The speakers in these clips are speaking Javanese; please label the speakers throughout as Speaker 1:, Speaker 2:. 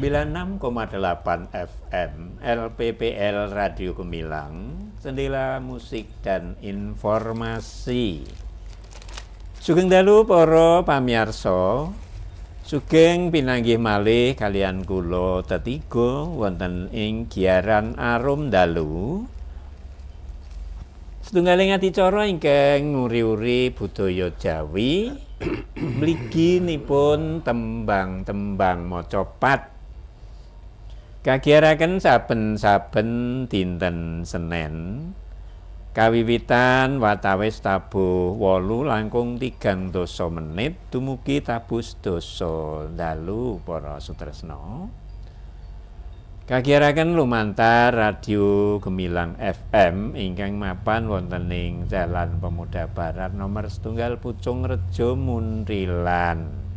Speaker 1: 96,8 FM LPPL Radio Gemilang, jendela musik dan informasi. Sugeng dalu para pamirsa, sugeng pinanggih malih kaliyan kula tetiga wonten ing giaran Arum Dalu. Setunggaling adicara ingkang nguri-uri budaya Jawi, mliginipun tembang-tembang macapat. Kagiaraken saben-saben dinten Senen, kawiwitan watawis tabuh 8:30 dumugi tabuh 10 dalu para sutresna. Kagiaraken lumantar Radio Gemilang FM ingkang mapan wonten ing Jalan Pemuda Barat nomor 1 Pucung Rejo Muntilan.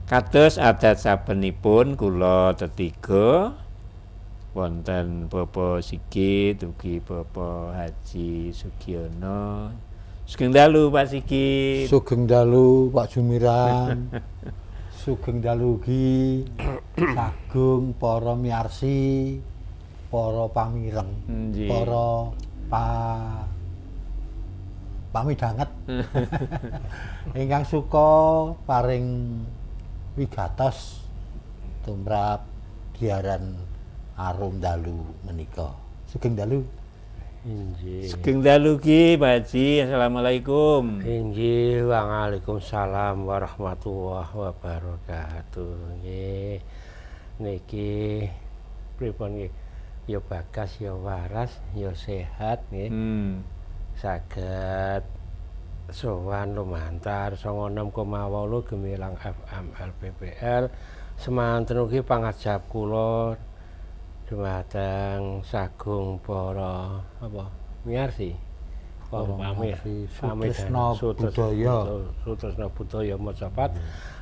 Speaker 1: Kados adat sabenipun kula tetiga wonten Bapak Sigit ugi Bapak Haji Sugiono. Sugeng dalu Pak Sigit.
Speaker 2: Sugeng dalu Pak Jumiran. Sugeng dalu ugi sagung para miyarsi, para pamireng, para pamidanget ingkang suka paring wigatos tumrap giaran Arum Dalu menika. Sugeng dalu.
Speaker 3: Inggih.
Speaker 1: Sugeng dalu ki Pak Haji. Assalamualaikum.
Speaker 3: Inggih, waalaikumsalam warahmatullahi wabarakatuh. Nggih. Niki pripun nggih? Ya bagas ya waras, ya sehat nggih. Saged sowan lumantar 96,8 Gemilang FM LPPL. Semanten ugi pangajap kula dumateng sagung para apa miyarsi, para pamir,
Speaker 2: Sutresna Budaya,
Speaker 3: Sutresna Budaya Macapat.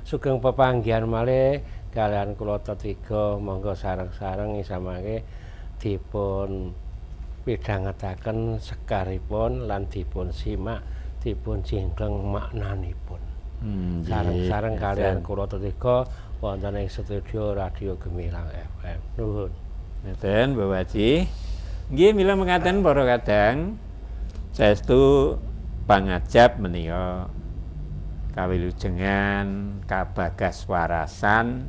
Speaker 3: Sugeng pepanggihan malih kaliyan kula tetiga, monggo sareng-sareng samangke dipun pidhangetaken sekaripun lan dipun simak, dipun jingkleng maknanipun. Sareng-sareng kaliyan kula tetiga wonten ing studio Radio Gemilang FM. Nuhun.
Speaker 1: Ngeten Bapak Haji. Nggih mila mekaten para kadang, saestu pangajap menika kawilujengan, kabagas warasan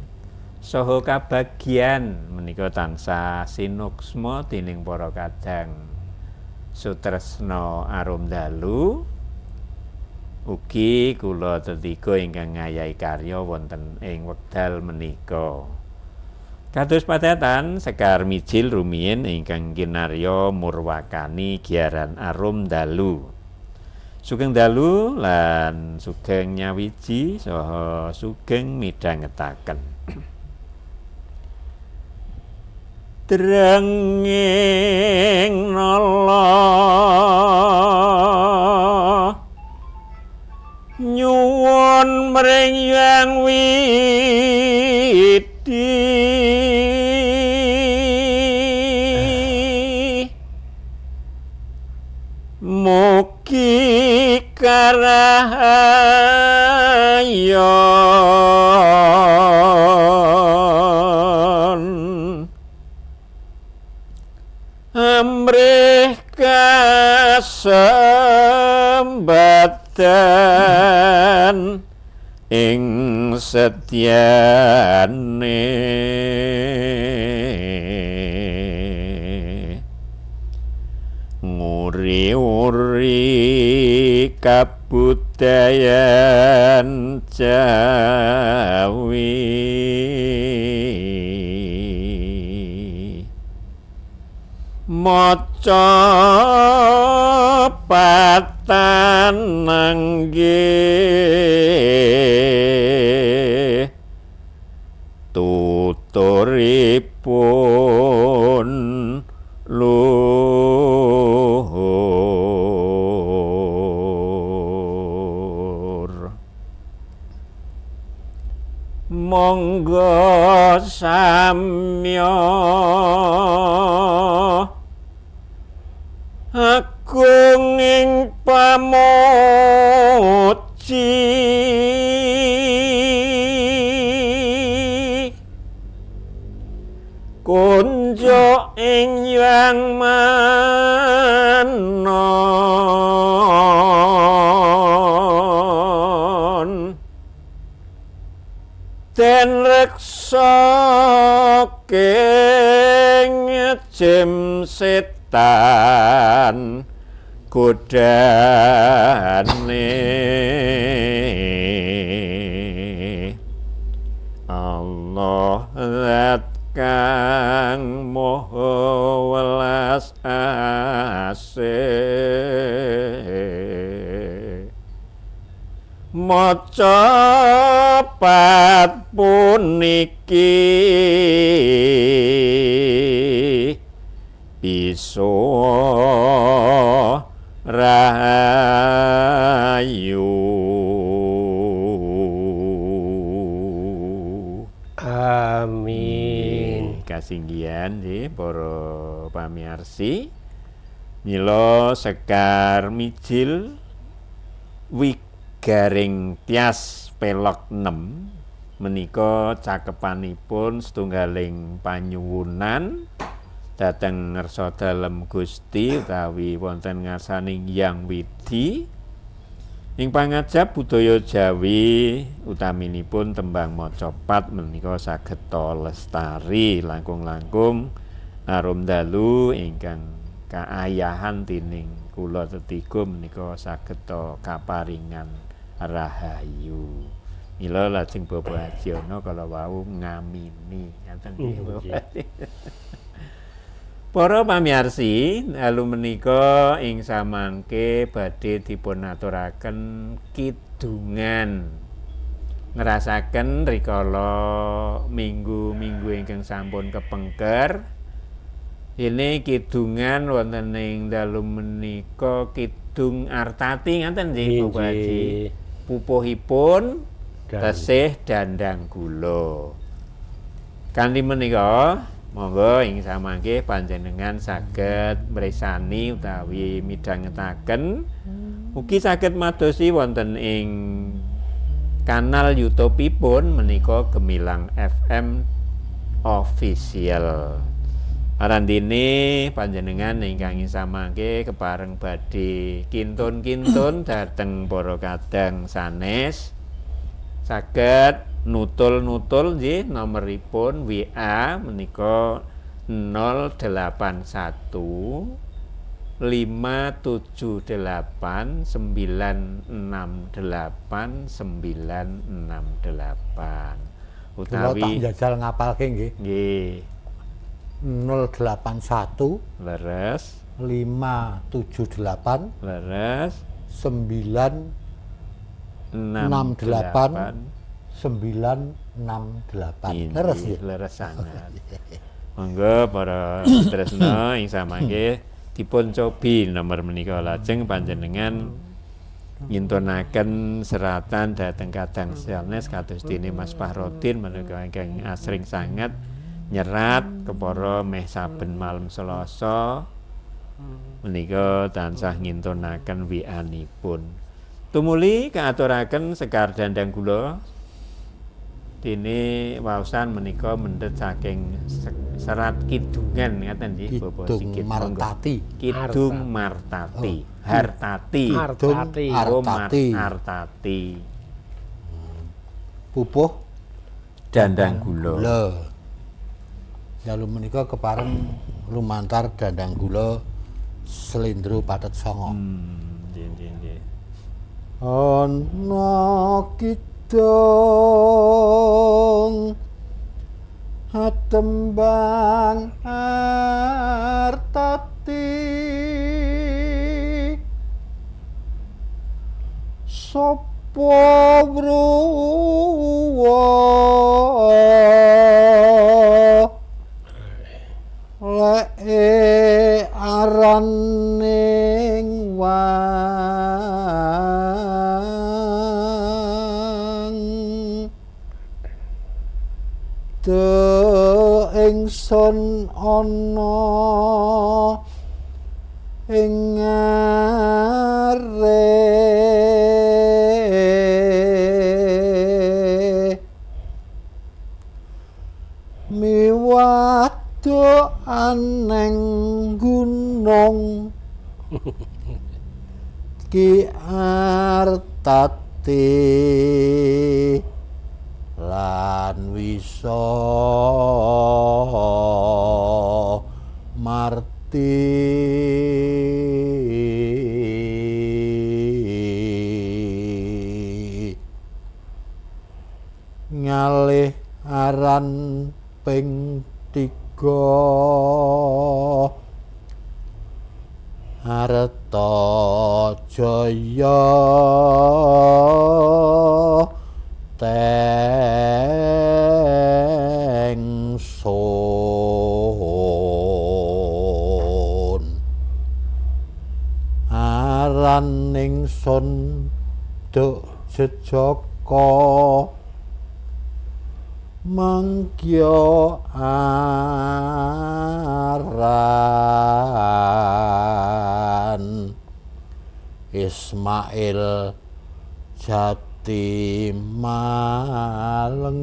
Speaker 1: saha kabagian menika tansah sinuksma dening para kadang sutresna Arum Dalu. Ugi kula tetiga ingkang ngayahi karya wonten ing wekdal menika. Kados padatan sekar mijil rumiyin ingkang kinarya murwakani giaran Arum Dalu. Sugeng dalu lan sugeng nyawiji saha sugeng midhangetaken. Drenging nala nyuwun mring Hyang Widi, mugi karahayon amrih kasembatan ing setyane. Nguri-uri kabudayan Jawi, maca patan nangge tuturipun luhur. Monggo samya agung ing pamuji, Kunjuk ing yang manon den reksa king jem setan godane. Allah zat kang maha welas asih maca pat puniki bisa rahayu.
Speaker 3: Amin.
Speaker 1: Kasinggihan nggih para pamirsa. Mila sekar mijil wigaring tias pelok 6 menika cakepanipun setunggaling panyuwunan dhateng ngarsa dalem Gusti utawi wonten ngarsaning Hyang Widhi ing pangajap budaya Jawi utaminipun tembang macapat menika saged lestari langkung-langkung arum dalu ingkang kaayahan dening kula tetiga menika saged kaparingan rahayu. Mila lajeng Bapak Hajiono kala wau ngamini ngaten nggih. Para pamirsa, dalu menika ing samangke badhe dipunaturaken kidungan. Ngrasaken rikala minggu-minggu ingkang sampun kepengker. Ini kidungan wonten ing dalu menika Kidung Artati ngaten nggih Bapak Haji. Pupuhipun tesih dandang gula. Kanthi menika monggo ing samangke panjenengan saged mresani utawi midhangetaken ugi saged madosi wonten ing kanal YouTube-ipun menika Gemilang FM Official. Arandene panjenengan ingkang samangke kepareng badhe kintun-kintun dhateng para kadang sanes saged nutul-nutul nggih nomeripun WA menika 081 578 968 968 utawi
Speaker 2: tak njajal ngapalke nggih.
Speaker 1: Nggih.
Speaker 2: 081
Speaker 1: leres
Speaker 2: 578
Speaker 1: leres
Speaker 2: 968 968. Leres nggih.
Speaker 1: Leres sangat. Monggo para tresna ing samangke dipun cobi nomor menika lajeng panjenengan ngintunaken seratan dhateng kadang sanes kados dene Mas Fahrodin menika ingkang asring sanget nyerat kepara meh saben malam Selasa menika tansah ngintunaken WA-nipun. Tumuli kaaturaken sekar dandang gula dene waosan menika mendhet saking serat kidungan ngaten nggih Bapak Sigit.
Speaker 2: Martati.
Speaker 1: Kidung Martati. Hartati.
Speaker 3: Hartati.
Speaker 2: Hartati.
Speaker 1: Hartati.
Speaker 2: Pupuh
Speaker 1: dandang gula.
Speaker 2: Dalu menika kepareng lumantar dandang gula Slendro Pathet Sanga.
Speaker 1: Nggih nggih nggih.
Speaker 2: Ana kidung tembang artati sapa wruwa leke araning wang de ingsun ana ing ngare miwah Aneng gunung ki artati lan wisa marti ngalih aran ping 3 Arta Jaya tengsun aran ingsun duk jejaka mangkya aran Ismail Jati Malengis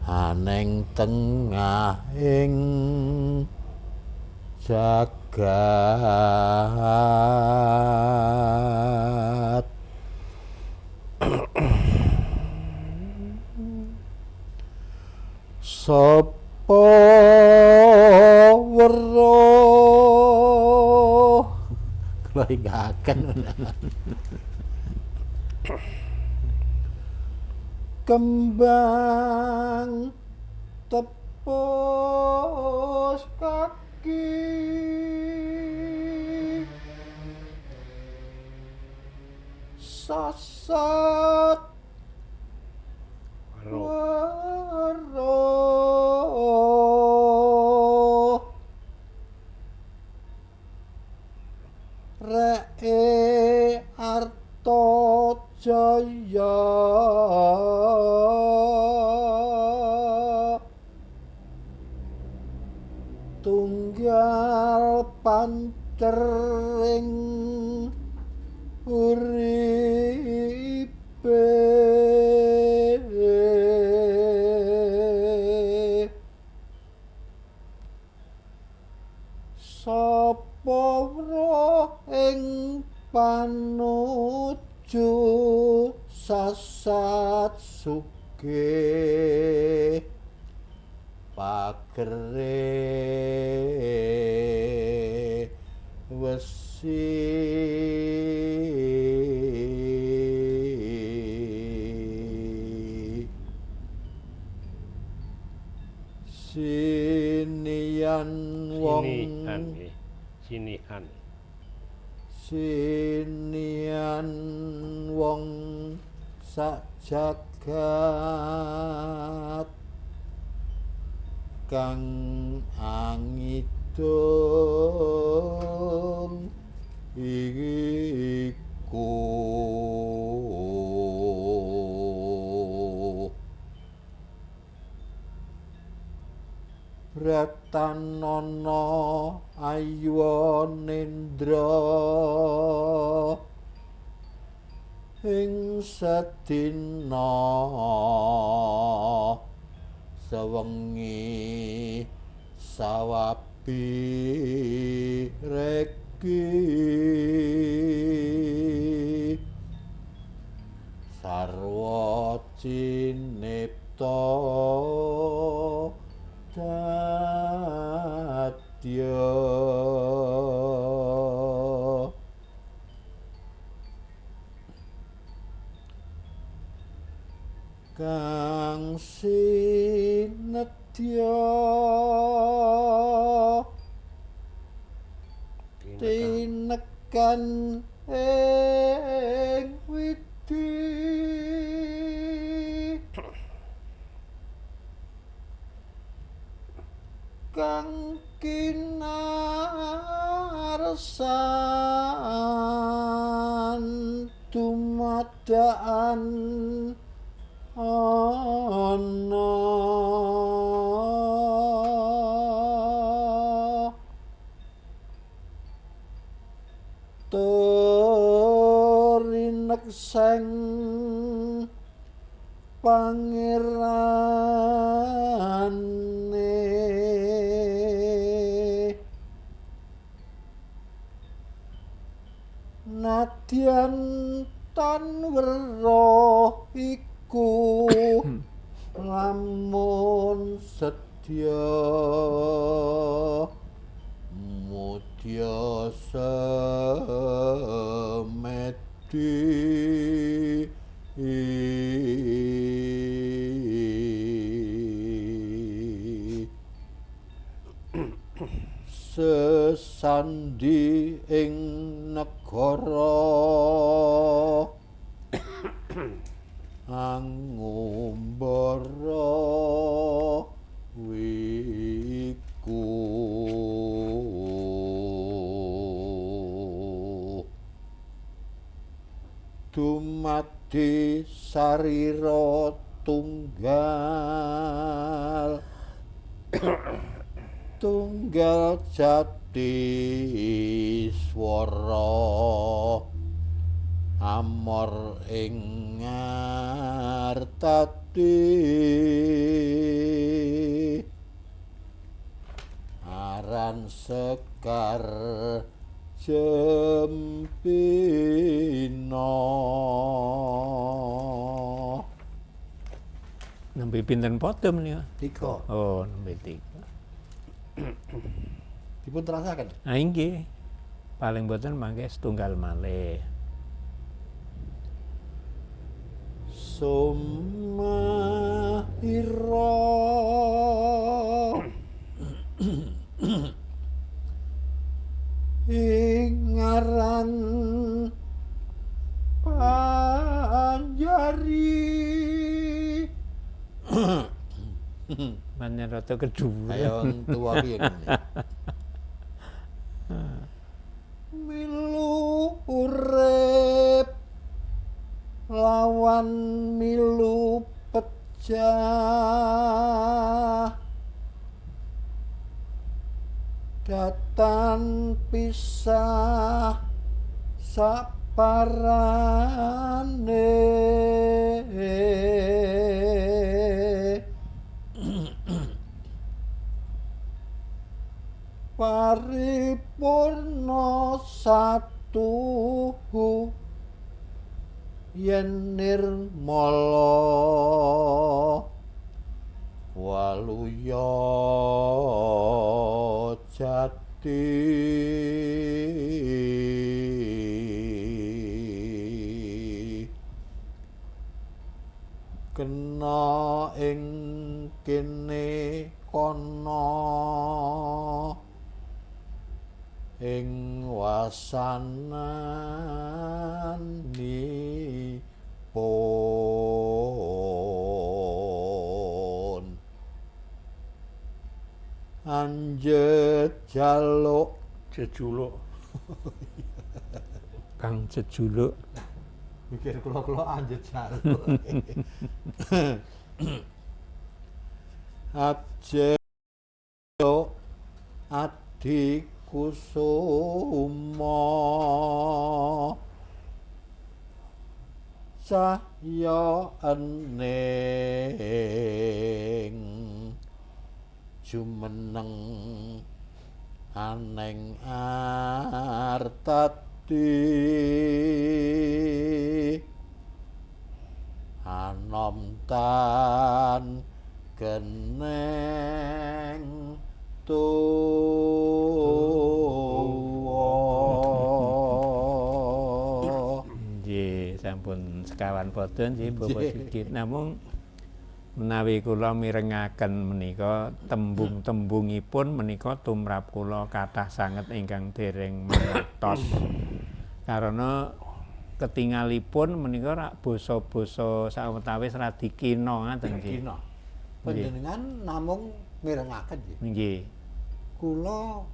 Speaker 2: aneng tengah ing jagat. Sapa weruh kula ingaken kembang tepus kaki sasat weruh ree arta jaya tunggal pancering uripe sapa weruh ing panuju sasat sugih pagere wesi sinian wong
Speaker 3: sinihan
Speaker 2: sinian wong sak jagat kang angidung iku Bratanana aywa nendra ing sedina sewengi sawabi regi sarwa cinipta dadya kang sinedya tinekan ing widi kang kinarsan dumadaan ana turinekseng pangerane nadyan tan weruh iku lamun setya mudya semedi sesandi ing negara angumbara wiku dumadi sarira tunggal tunggal jati swara amor ing ngartati aran sekar jempina.
Speaker 1: Nembe pinten padha menika?
Speaker 2: 3.
Speaker 1: Oh, nembe 3.
Speaker 2: Dipun terasaken.
Speaker 1: Ah inggih. Paling boten mangke setunggal malih.
Speaker 2: Sumahira ing aran Panjari.
Speaker 1: Pancen rada kedhuwuran.
Speaker 2: Ayo wong tuwa piye ngene. Milu urip lawan milu pecah datan pisah saparane paripurna satu yen nirmala waluya jati kena ing kene kono ing wasananipun anjejaluk
Speaker 3: jejuluk
Speaker 1: Kang jejuluk
Speaker 2: mikir kula-kula anjejaluk aje adi kusuma cahya ening jumeneng aneng artati anom tan geneng tuwa.
Speaker 1: Nggih, sampun sekawan padha nggih Bapak Sigit. Namung menawi kula mirengaken menika tembung-tembungipun menika tumrap kula kathah sanget ingkang dereng mangertos. Karena ketingalipun menika rak basa-basa sawetawis radi kina ngaten nggih.
Speaker 2: Kina. Panjenengan namung mirengaken nggih.
Speaker 1: Nggih.
Speaker 2: Kula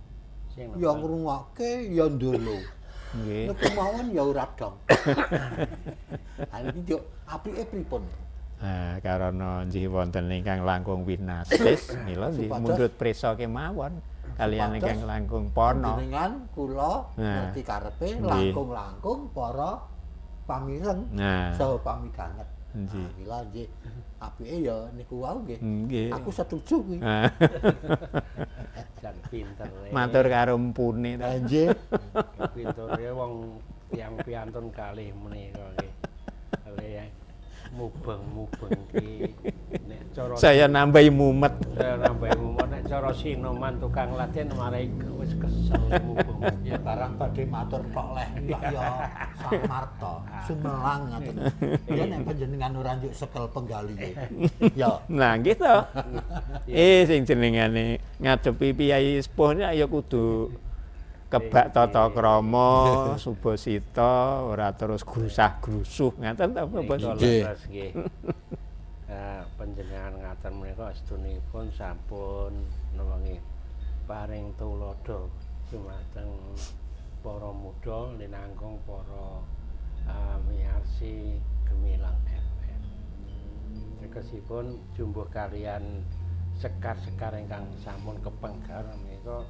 Speaker 2: ya ngrungokke ya ndolo.
Speaker 1: Nggih.
Speaker 2: Nek mawon ya ora dong. Ha niki yo apike pripun?
Speaker 1: Nah, karana nggih wonten ingkang langkung winasis, mila nggih mundhut prisa kemawon kaliyan ingkang langkung pana.
Speaker 2: Panjenengan kula ngerti karepe langkung-langkung para pamireng saha pamidanget.
Speaker 1: Nggih.
Speaker 2: Nah, mila nggih apike ya niku wau nggih.
Speaker 1: Nggih.
Speaker 2: Aku setuju kuwi.
Speaker 3: Jan pinter.
Speaker 1: Matur karo empune ta.
Speaker 2: Nggih.
Speaker 3: Pintere wong tiyang piantun kalih menika nggih. Kalih mubeng-mubeng ki nek cara
Speaker 1: Saya nambahi mumet.
Speaker 3: Saya nambahi mumet nek cara sinoman tukang latihan marai wis kesel mubeng.
Speaker 2: Ya barang badhe matur tok leh kok ya Samarta, sumelang ngoten. Ya nek panjenengan ora njuk sekel penggalihe. Ya.
Speaker 1: Nah, nggih to. Sing jenengane ngadepi piyayi sepuh ya kudu kebak tata krama, subasita, ora terus grusah-grusuh ngaten ta Bapak?
Speaker 2: Nggih.
Speaker 3: Nggih. Nah, panjenengan ngaten menika estunipun sampun napa nggih paring tuladha dumateng para muda linangkung para miyarsi Gemilang FM. Tegesipun jumbuh kalian sekar-sekar ingkang sampun kepenggar menika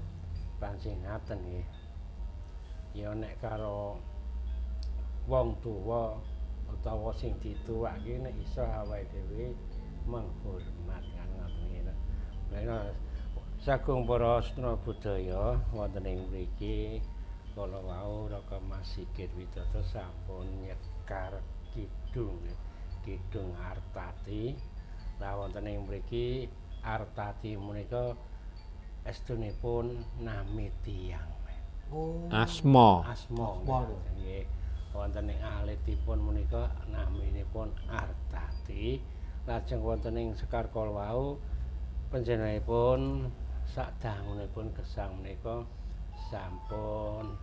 Speaker 3: pancen ngaten nggih. Ya nek karo wong tuwa utawa sing dituwake nek iso awake dhewe menghormat kan ngoten nggih. Lah sagung para sastra budaya wonten ing mriki kala wau Raka Mas Sigit Widodo sampun nyekar kidung, kidung Artati. Lah wonten ing mriki Artati menika estunipun nami tiyang.
Speaker 2: Oh.
Speaker 1: Asma.
Speaker 3: Asma.
Speaker 2: Asma.
Speaker 3: Nggih. Wonten ing alitipun menika naminipun Artati. Lajeng wonten ing sekar kala wau panjenenganipun sadangunipun gesang menika sampun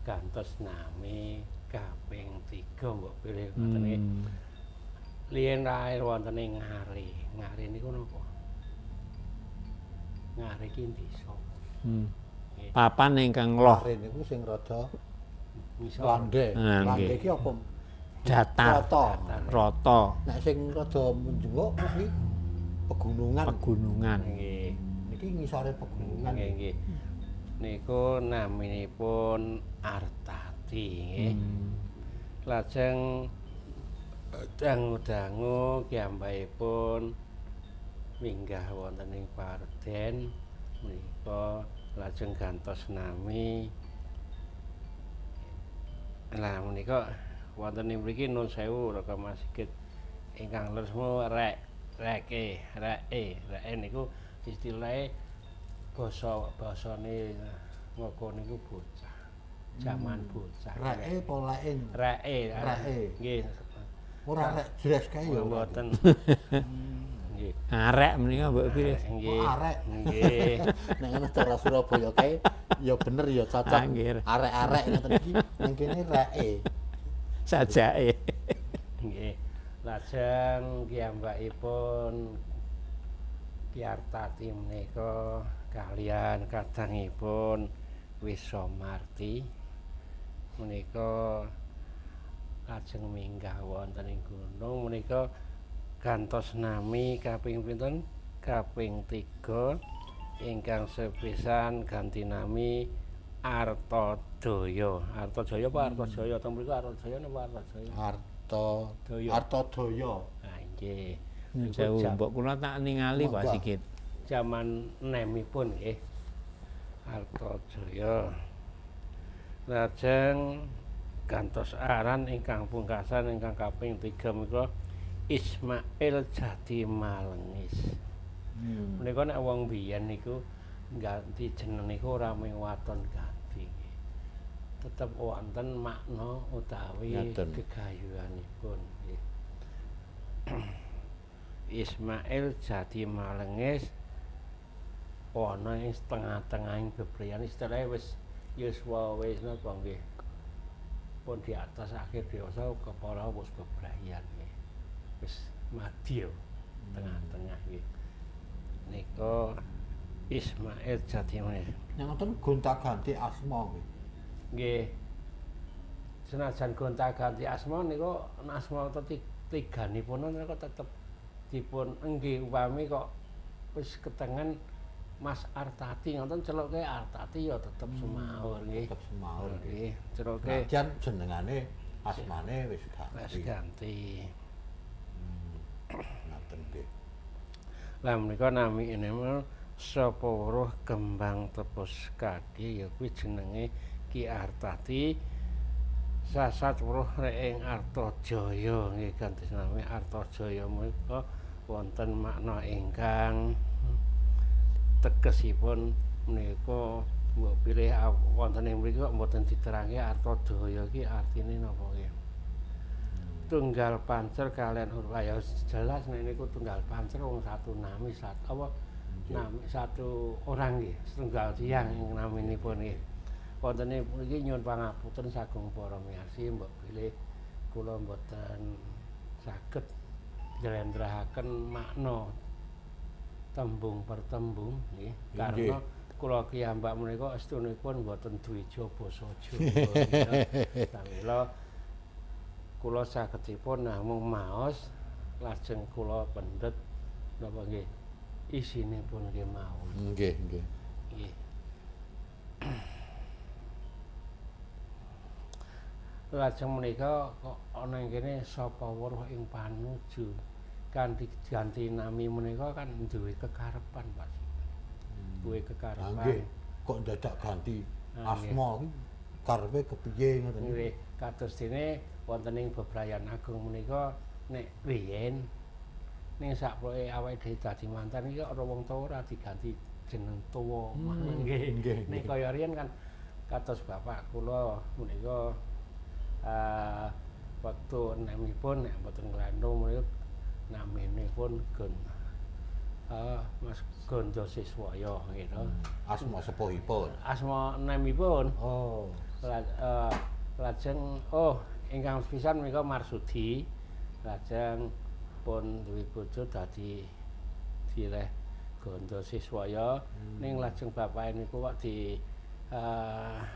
Speaker 3: gantos nami kaping 3 mbok pilih ngoten nggih. Liyen lair wonten ing Ngare. Ngare niku napa? Ngare ki desa.
Speaker 1: Papan ingkang loh.
Speaker 2: Ngare niku sing rada
Speaker 3: ngisor.
Speaker 2: Landhe. Landhe ki apa?
Speaker 1: Datar.
Speaker 2: Rata.
Speaker 1: Rata.
Speaker 2: Nek sing rada menjenguk kuwi pegunungan.
Speaker 1: Pegunungan.
Speaker 3: Nggih.
Speaker 2: Niki ngisore pegunungan.
Speaker 3: Nggih, nggih. Niku naminipun Artati nggih. Lajeng dangu-dangu kiyambakipun minggah wonten ing Parden menika lajeng gantos nami. Lah menika wonten ing mriki nun sewu Raka Mas Sigit ingkang leresmu rek reke reke reke niku istilahe basa basane ngoko niku bocah. Jaman bocah.
Speaker 2: Reke apa leke?
Speaker 3: Reke.
Speaker 2: Reke.
Speaker 3: Nggih.
Speaker 2: Ora rek jres kae ya.
Speaker 3: Mboten. Nggih.
Speaker 1: Arek menika mbok pilih.
Speaker 3: Nggih.
Speaker 2: Arek.
Speaker 3: Nggih.
Speaker 2: Nek ngono cara Surabaya kae ya bener ya cocok. Arek-arek ngoten iki ning kene reke.
Speaker 1: Sajake.
Speaker 3: Nggih. Lajeng kiyambakipun Ki Artati menika kalian kadangipun Wisamarti menika lajeng minggah wonten ing gunung menika gantos nami kaping pinten? Kaping 3 ingkang sepisan ganti nami Artadaya. Artajaya apa Artajaya? Teng mriku Artajaya napa Artajaya?
Speaker 2: Arta Artadaya.
Speaker 3: Ah nggih.
Speaker 1: Sewu mbok kula tak ningali Pak Sigit.
Speaker 3: Jaman nemipun nggih. Artajaya. Lajeng gantos aran ingkang pungkasan ingkang kaping 3 menika Ismail Jati Malengis. Menika nek wong biyen niku ganti jeneng niku ora mung waton ganti. Tetep wonten makna utawi gegayuhanipun nggih. Ismail Jati Malengis ana ing setengah-tengahing bebrayan istilahé wis yuswa wis napa nggih. Pun di atas akhir dewasa kepala wis bebrayan nggih. Wis madya tengah-tengah nggih. Nika Ismail Jati Malengis.
Speaker 2: Nek ngoten gonta-ganti asma nggih.
Speaker 3: Nggih. Senajan gonta-ganti asma niku asma tiganipun niku tetep dipun nggih upami kok wis ketengen Mas Artati ngoten celuke Artati ya tetep semaur nggih.
Speaker 2: Tetep semaur
Speaker 3: nggih. Celuke
Speaker 2: senajan jenengane asmane wis ganti.
Speaker 3: Wis ganti.
Speaker 2: Ngaten nggih.
Speaker 3: Lah menika namine sapa weruh kembang tepus kaki ya kuwi jenenge Ki Artati sasat weruh rek ing Artajaya nggih gantos nami Artajaya menika wonten makna ingkang tegesipun menika mbok pilih wonten ing mriku kok mboten diterangke Artajaya iki artine napa nggih. Tunggal pancer kalian huruf ya jelas nek niku tunggal pancer wong satu nami satu apa nami satu orang nggih setunggal tiyang ing naminipun nggih. Wonten mriki nyuwun pangapunten sagung para miyarsi mbok bilih kula mboten saged njlentrehaken makna tembung per tembung nggih karena kula kiyambak menika estunipun mboten dwija basa Jawa. Samila kula sagedipun namung maos lajeng kula pendhet napa nggih isinipun kemawon.
Speaker 2: Nggih, nggih.
Speaker 3: Nggih. Lajeng menika kok ana ing kene sapa weruh ing panuju kanthi ganti nami menika kan duwe kekarepan Pak. Duwe kekarepan.
Speaker 2: Nggih, kok dadak ganti asma iki karepe kepiye ngoten.
Speaker 3: Nggih, kados dene wonten ing bebrayan agung menika nek riyen ning sakploke awake dhewe dadi manten iki ora wong tuwa ora diganti jeneng tuwa. Nggih. Nek kaya riyen kan kados bapak kula menika wektu enemipun nek mboten nglantu menika naminipun Gon Mas Gondo Siswaya gitu.
Speaker 2: Asma sepuhipun.
Speaker 3: Asma enemipun.
Speaker 2: Oh.
Speaker 3: Lajeng ingkang pisan menika Marsudi lajeng pun duwe bojo dadi dileh Gondo Siswaya ning lajeng bapake niku kok di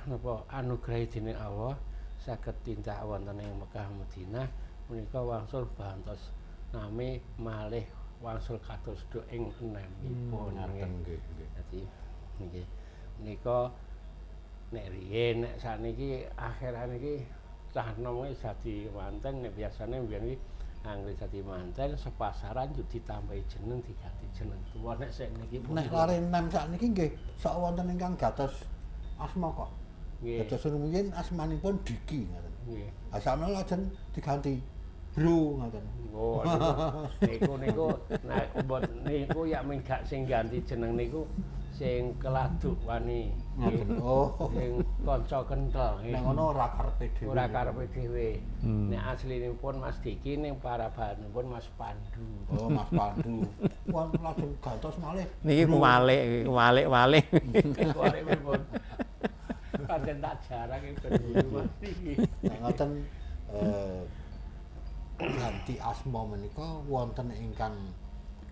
Speaker 3: napa anugrahi dening Allah saged tindak wonten ing Mekah Madinah menika wangsul bantos nami malih wangsul kados do ing enemipun.
Speaker 2: Nggih, nggih.
Speaker 3: Dadi nggih menika nek riyen nek sakniki akhiran iki cah nom iki dadi manten nek biasane mbiyen iki anggere dadi manten sepasaran yo ditambahi jeneng diganti jeneng tuwa nek sakniki
Speaker 2: nek lare enem sakniki nggih sok wonten ingkang gatos asma kok.
Speaker 3: Nggih.
Speaker 2: Dados rumiyin asmanipun Diki ngoten.
Speaker 3: Nggih.
Speaker 2: Ha sakmene lajeng diganti Bro ngoten.
Speaker 3: Oh, niku nek mbot niku yak ming gak sing ganti jeneng niku sing keladuk wani.
Speaker 2: Oh,
Speaker 3: sing kanca kenthel.
Speaker 2: Nek ngono ora karepe dhewe.
Speaker 3: Ora karepe dhewe. Nek aslinipun Mas Diki ning parabanipun Mas Pandu.
Speaker 2: Oh, Mas Pandu. Wah, lajeng gantos malih.
Speaker 1: Niki kuwalik-walik.
Speaker 3: Kuwalik pripun? Pancen tak jarang iki ben Mas Diki.
Speaker 2: Nek ngoten ganti asma menika wonten ingkang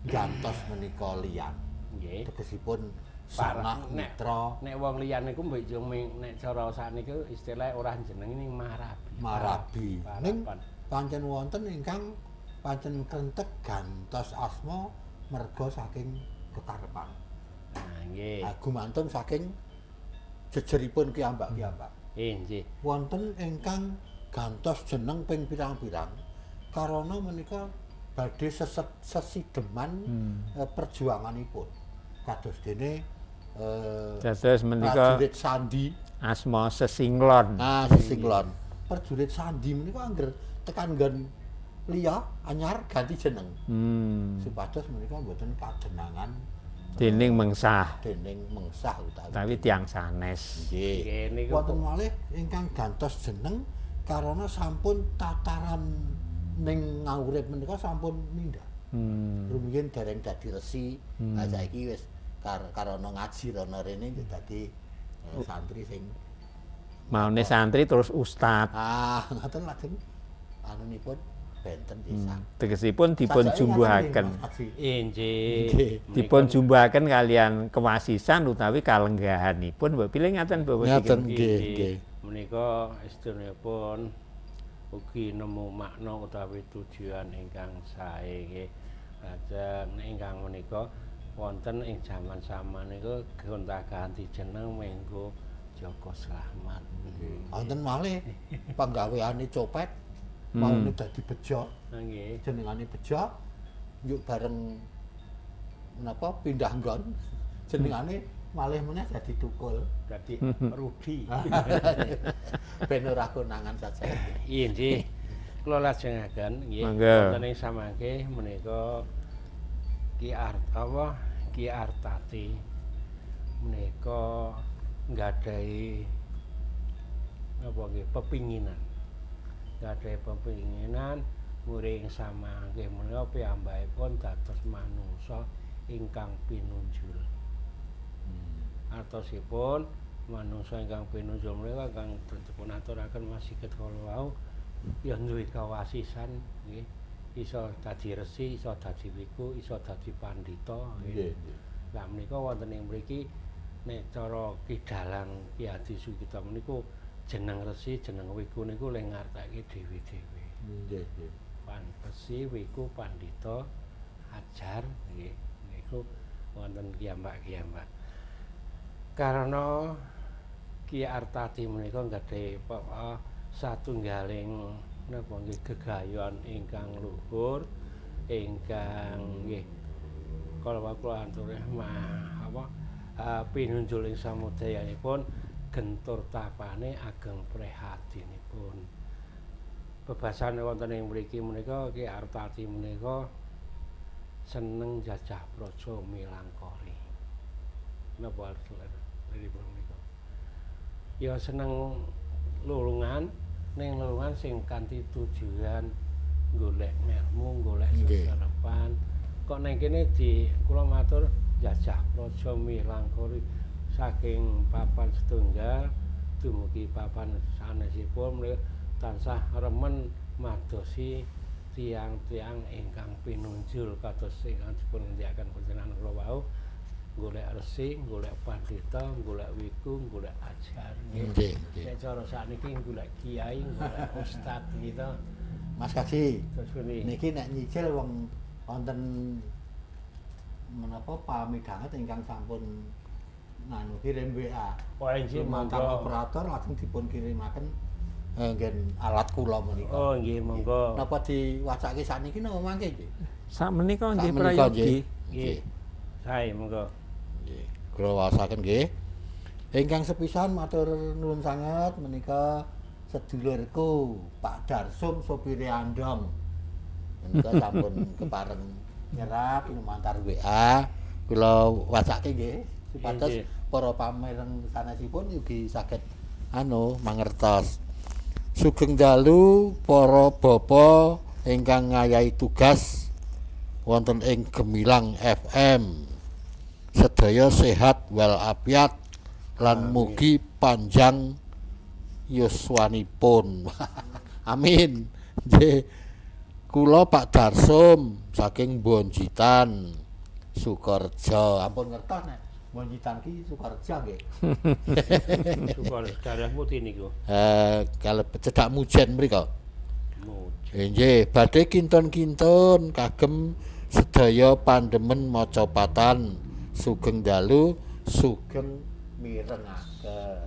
Speaker 2: gantos menika liyan.
Speaker 3: Nggih.
Speaker 2: Tegesipun sanak mitra.
Speaker 3: Nek wong liyan niku mbok yo nek cara sakniki istilah ora jeneng ning marabi.
Speaker 2: Marabi. Ning pancen wonten ingkang pancen krentek gantos asma merga saking kekarepan.
Speaker 3: Nah, nggih.
Speaker 2: Gumantung saking jejeripun kiyambak-kiyambak.
Speaker 3: Nggih.
Speaker 2: Wonten ingkang gantos jeneng ping pirang-pirang karana menika badhe sesideman perjuanganipun. Kados dene
Speaker 1: dados menika
Speaker 2: prajurit sandi
Speaker 1: asma sesinglon.
Speaker 2: Ah, sesinglon. Prajurit sandi menika angger tekan nggon liya anyar ganti jeneng. Supados menika mboten kadenangan
Speaker 1: dening mengsah.
Speaker 2: Dening mengsah utawi
Speaker 1: utawi tiyang sanes.
Speaker 2: Nggih. Wonten malih ingkang gantos jeneng karana sampun tataran ning ngaurip menika sampun mindhah. Rumiyin dereng dadi resi, ha saiki wis karana ngaji rono rene dadi santri sing
Speaker 1: maune santri terus ustad.
Speaker 2: Ah, ngoten lajeng anunipun benten pisan.
Speaker 1: Tegesipun dipun jumbuhaken.
Speaker 3: Inggih.
Speaker 1: Dipun jumbuhaken kalian kewasisan utawi kalenggahanipun mbok pilih ngaten Bapak.
Speaker 2: Ngaten nggih, nggih.
Speaker 3: Menika estunipun ugi nemu makna utawi tujuan ingkang sae nggih. Lajeng ingkang menika wonten ing jaman sama niku gonta-ganti jeneng menggo jaga slamet.
Speaker 2: Wonten malih panggaweane copet maune dadi bejo.
Speaker 3: Nggih.
Speaker 2: Jenengane bejo Njuk bareng menapa pindah nggon jenengane malih meneh dadi Tukul.
Speaker 3: Dadi Rudi.
Speaker 2: Ben ora konangan saja.
Speaker 3: Iya nggih. Kula lajengaken nggih. Wonten ing samangke menika Ki Art apa Ki Artati menika nggadahi napa nggih pepinginan. Nggadahi pepinginan muring samangke menika piyambakipun dados manungsa ingkang pinunjul. Artosipun manungsa ingkang pinunjul menika kang dipun aturaken Mas Sigit kala wau ya duwe kawasisan nggih, iso dadi resi, iso dadi wiku, iso dadi pandhita nggih. Lah menika wonten ing mriki nek cara Ki Dalang Ki Adi Sugita meniku jeneng resi, jeneng wiku niku le ngartake dhewe-dhewe.
Speaker 2: Nggih, nggih.
Speaker 3: Pan resi, wiku, pandhita, ajar nggih niku wonten kiyambak-kiyambak. Karena Ki Artati menika nggadhahi satunggaling napa nggih gegayuhan ingkang luhur, ingkang nggih kala wau kula aturih apa pinunjul ing samudayanipun gentur tapane ageng prihatinipun. Bebasane wonten ing mriki menika Ki Artati menika seneng jajah praja milangkori. Napa artipun menika? Ya seneng lulungan, ning lulungan sing kanthi tujuan golek ngelmu, golek seserepan. Kok neng kene di kula matur jajah praja milangkori saking papan setunggal dumugi papan sanesipun menika tansah remen madosi tiang-tiang ingkang pinunjul kados ingkang dipun ngendikaken panjenengan kula wau, golek resi, golek pandhita, golek wiku, golek ajar nggih. Nek cara sakniki golek kiai, golek ustad gitu.
Speaker 2: Mas Kaji, niki nek nyicil wong wonten menapa pamidhanget ingkang sampun nganu kirim WA.
Speaker 3: Oh nggih,
Speaker 2: monggo. Operator lajeng dipun kirimaken nggen alat kula menika.
Speaker 3: Oh nggih, monggo.
Speaker 2: Napa diwacake sakniki napa mangke nggih?
Speaker 1: Sakmenika nggih prayogi.
Speaker 3: Nggih. Sae monggo.
Speaker 2: Nggih. Kula waosaken nggih. Ingkang sepisan matur nuwun sanget menika sedulurku Pak Darsum sopire Andong. Menika sampun kepareng nyerat lumantar WA. Kula wacake nggih supados para pamireng sanesipun ugi saged anu mangertos. Sugeng dalu para bapa ingkang ngayahi tugas wonten ing Gemilang FM. Sedaya sehat walafiat lan mugi panjang yuswanipun. Amin. Nggih. Kula Pak Darsum saking Bonjitan Sukorejo. Ampun ngertos nek Bonjitan ki Sukorejo nggih.
Speaker 3: Sukorejo daerah pundi niku?
Speaker 2: Kalebet cedhak Mujen mriko. Mujen. Nggih, badhe kinten-kinten kagem sedaya pandemen macapatan. Sugeng dalu, sugeng mirengaken.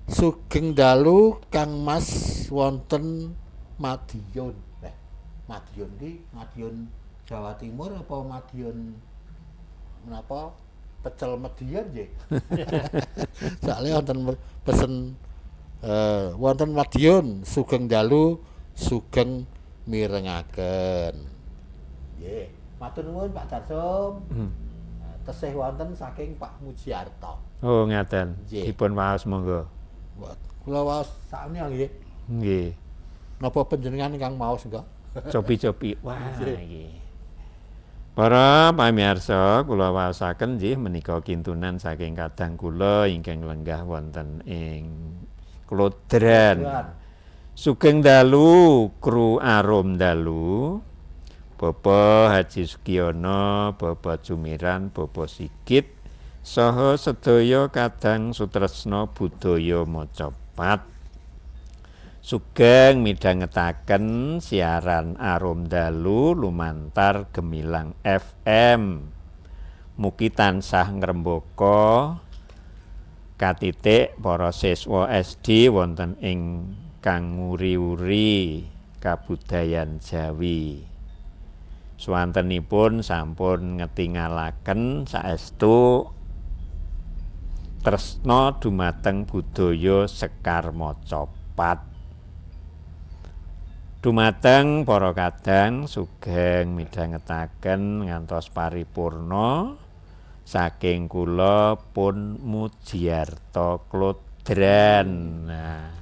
Speaker 2: Sugeng dalu Kang Mas wonten Madiun. Madiun ki Madiun Jawa Timur apa Madiun menapa pecel Madiun nggih? Soale wonten pesen wonten Madiun, sugeng dalu, sugeng mirengaken. Nggih. Matur nuwun Pak Darsum. Tesih wonten saking Pak Mujiarto.
Speaker 1: Oh ngaten. Dipun waos monggo.
Speaker 2: Kula waos sakmenika nggih.
Speaker 1: Nggih.
Speaker 2: Napa panjenengan ingkang maos enggak?
Speaker 1: Cobi-cobi. Wah iki. Para pamirsa, kula waosaken nggih menika kintunan saking kadang kula ingkang lenggah wonten ing Klodran. Sugeng dalu kru Arum Dalu. Bapak Haji Sugiono, Bapak Jumiran, Bapak Sigit, saha sedaya kadang sutresna budaya macapat. Sugeng midhangetaken siaran Arum Dalu lumantar Gemilang FM. Mugi tansah ngrembaka katitik para siswa SD wonten ing kang nguri-uri kabudayan Jawi. Swantenipun sampun ngetingalaken saestu tresna dumateng budaya Sekar Macapat. Dumateng para kadang sugeng midhangetaken ngantos paripurna saking kula pun Mujiarto Klodran. Nah,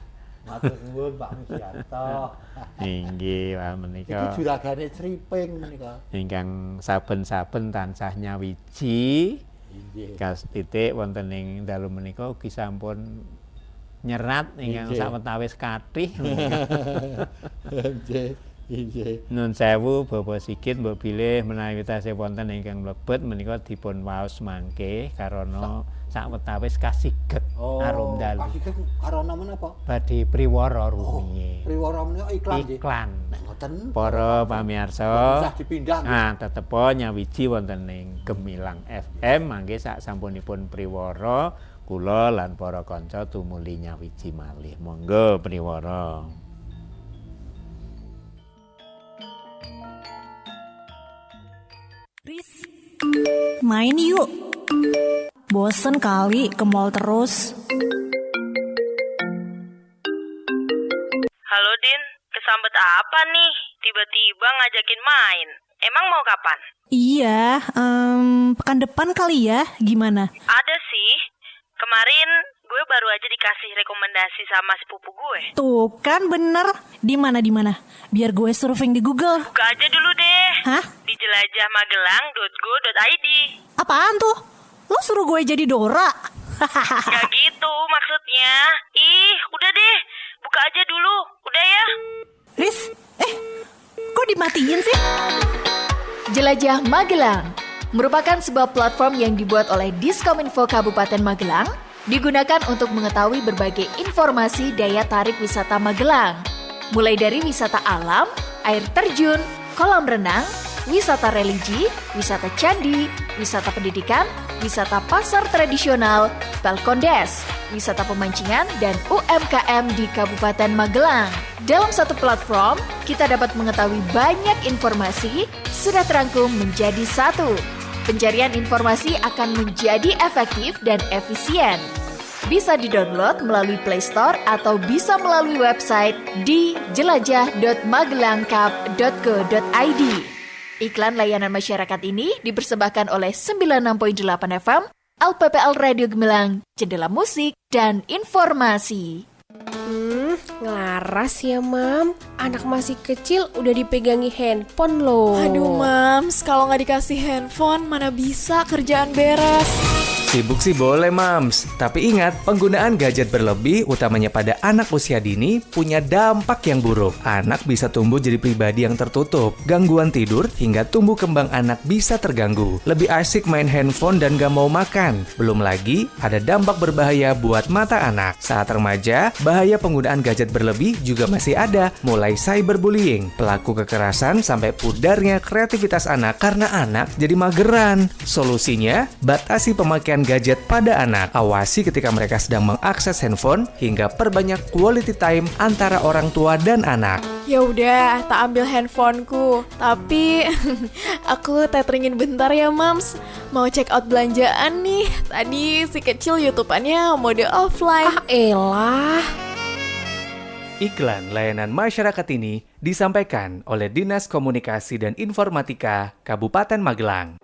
Speaker 2: Matur nuwun Pak Mujiarto.
Speaker 1: Inggih, wah menika
Speaker 2: iki juragane Sriping menika.
Speaker 1: Ingkang saben-saben tansah nyawiji.
Speaker 2: Inggih.
Speaker 1: Kas titik wonten ing dalu menika ugi sampun nyerat ingkang sawetawis kathih.
Speaker 2: Nggih, inggih.
Speaker 1: Nun sewu Bapak Sigit, mbok bilih menawi tasih wonten ingkang mlebet menika dipun waos mangke karana sawetawis kasiget arum dalu.
Speaker 2: Kasiget karana menapa?
Speaker 1: Badhe priwara rumiyin.
Speaker 2: Priwara menika iklan nggih.
Speaker 1: Iklan.
Speaker 2: Nek ngoten
Speaker 1: para pamirsa
Speaker 2: usah dipindah.
Speaker 1: Nah, tetepo nyawiji wonten ing Gemilang FM mangke sak sampunipun priwara kula lan para kanca tumuli nyawiji malih. Monggo priwara.
Speaker 4: Riz, main yuk. Bosen kali ke mall terus.
Speaker 5: Halo Din, kesambet apa nih? Tiba-tiba ngajakin main. Emang mau kapan?
Speaker 4: Iya, pekan depan kali ya. Gimana?
Speaker 5: Ada sih. Kemarin gue baru aja dikasih rekomendasi sama sepupu gue.
Speaker 4: Tuh kan bener. Di mana di mana? Biar gue surfing di Google.
Speaker 5: Buka aja dulu deh.
Speaker 4: Hah?
Speaker 5: Di jelajahmagelang.go.id.
Speaker 4: Apaan tuh? Lo suruh gue jadi Dora?
Speaker 5: Gak gitu maksudnya. Ih, udah deh. Buka aja dulu. Udah ya.
Speaker 4: Riz, kok dimatiin sih?
Speaker 6: Jelajah Magelang merupakan sebuah platform yang dibuat oleh Diskominfo Kabupaten Magelang, digunakan untuk mengetahui berbagai informasi daya tarik wisata Magelang. Mulai dari wisata alam, air terjun, kolam renang, wisata religi, wisata candi, wisata pendidikan, wisata pasar tradisional, Balkondes, wisata pemancingan, dan UMKM di Kabupaten Magelang. Dalam satu platform, kita dapat mengetahui banyak informasi sudah terangkum menjadi satu. Pencarian informasi akan menjadi efektif dan efisien. Bisa didownload melalui Play Store atau bisa melalui website di jelajah.magelangkab.go.id. Iklan layanan masyarakat ini dipersembahkan oleh 96.8 FM, LPPL Radio Gemilang, Jendela Musik, dan Informasi.
Speaker 7: Ngelaras ya, Mam. Anak masih kecil udah dipegangi handphone loh.
Speaker 8: Aduh, Mams, kalau nggak dikasih handphone, mana bisa kerjaan beres.
Speaker 9: Sibuk sih boleh, Mams. Tapi ingat, penggunaan gadget berlebih, utamanya pada anak usia dini, punya dampak yang buruk. Anak bisa tumbuh jadi pribadi yang tertutup, gangguan tidur, hingga tumbuh kembang anak bisa terganggu. Lebih asik main handphone dan gak mau makan. Belum lagi, ada dampak berbahaya buat mata anak. Saat remaja, bahaya penggunaan gadget berlebih juga masih ada, mulai cyberbullying, pelaku kekerasan, sampai pudarnya kreativitas anak karena anak jadi mageran. Solusinya, batasi pemakaian gadget pada anak. Awasi ketika mereka sedang mengakses handphone hingga perbanyak quality time antara orang tua dan anak.
Speaker 8: Ya udah, tak ambil handphoneku. Tapi aku teteringin bentar ya, Mams. Mau check out belanjaan nih. Tadi si kecil YouTube-annya mode offline.
Speaker 7: Ah elah.
Speaker 9: Iklan layanan masyarakat ini disampaikan oleh Dinas Komunikasi dan Informatika Kabupaten Magelang.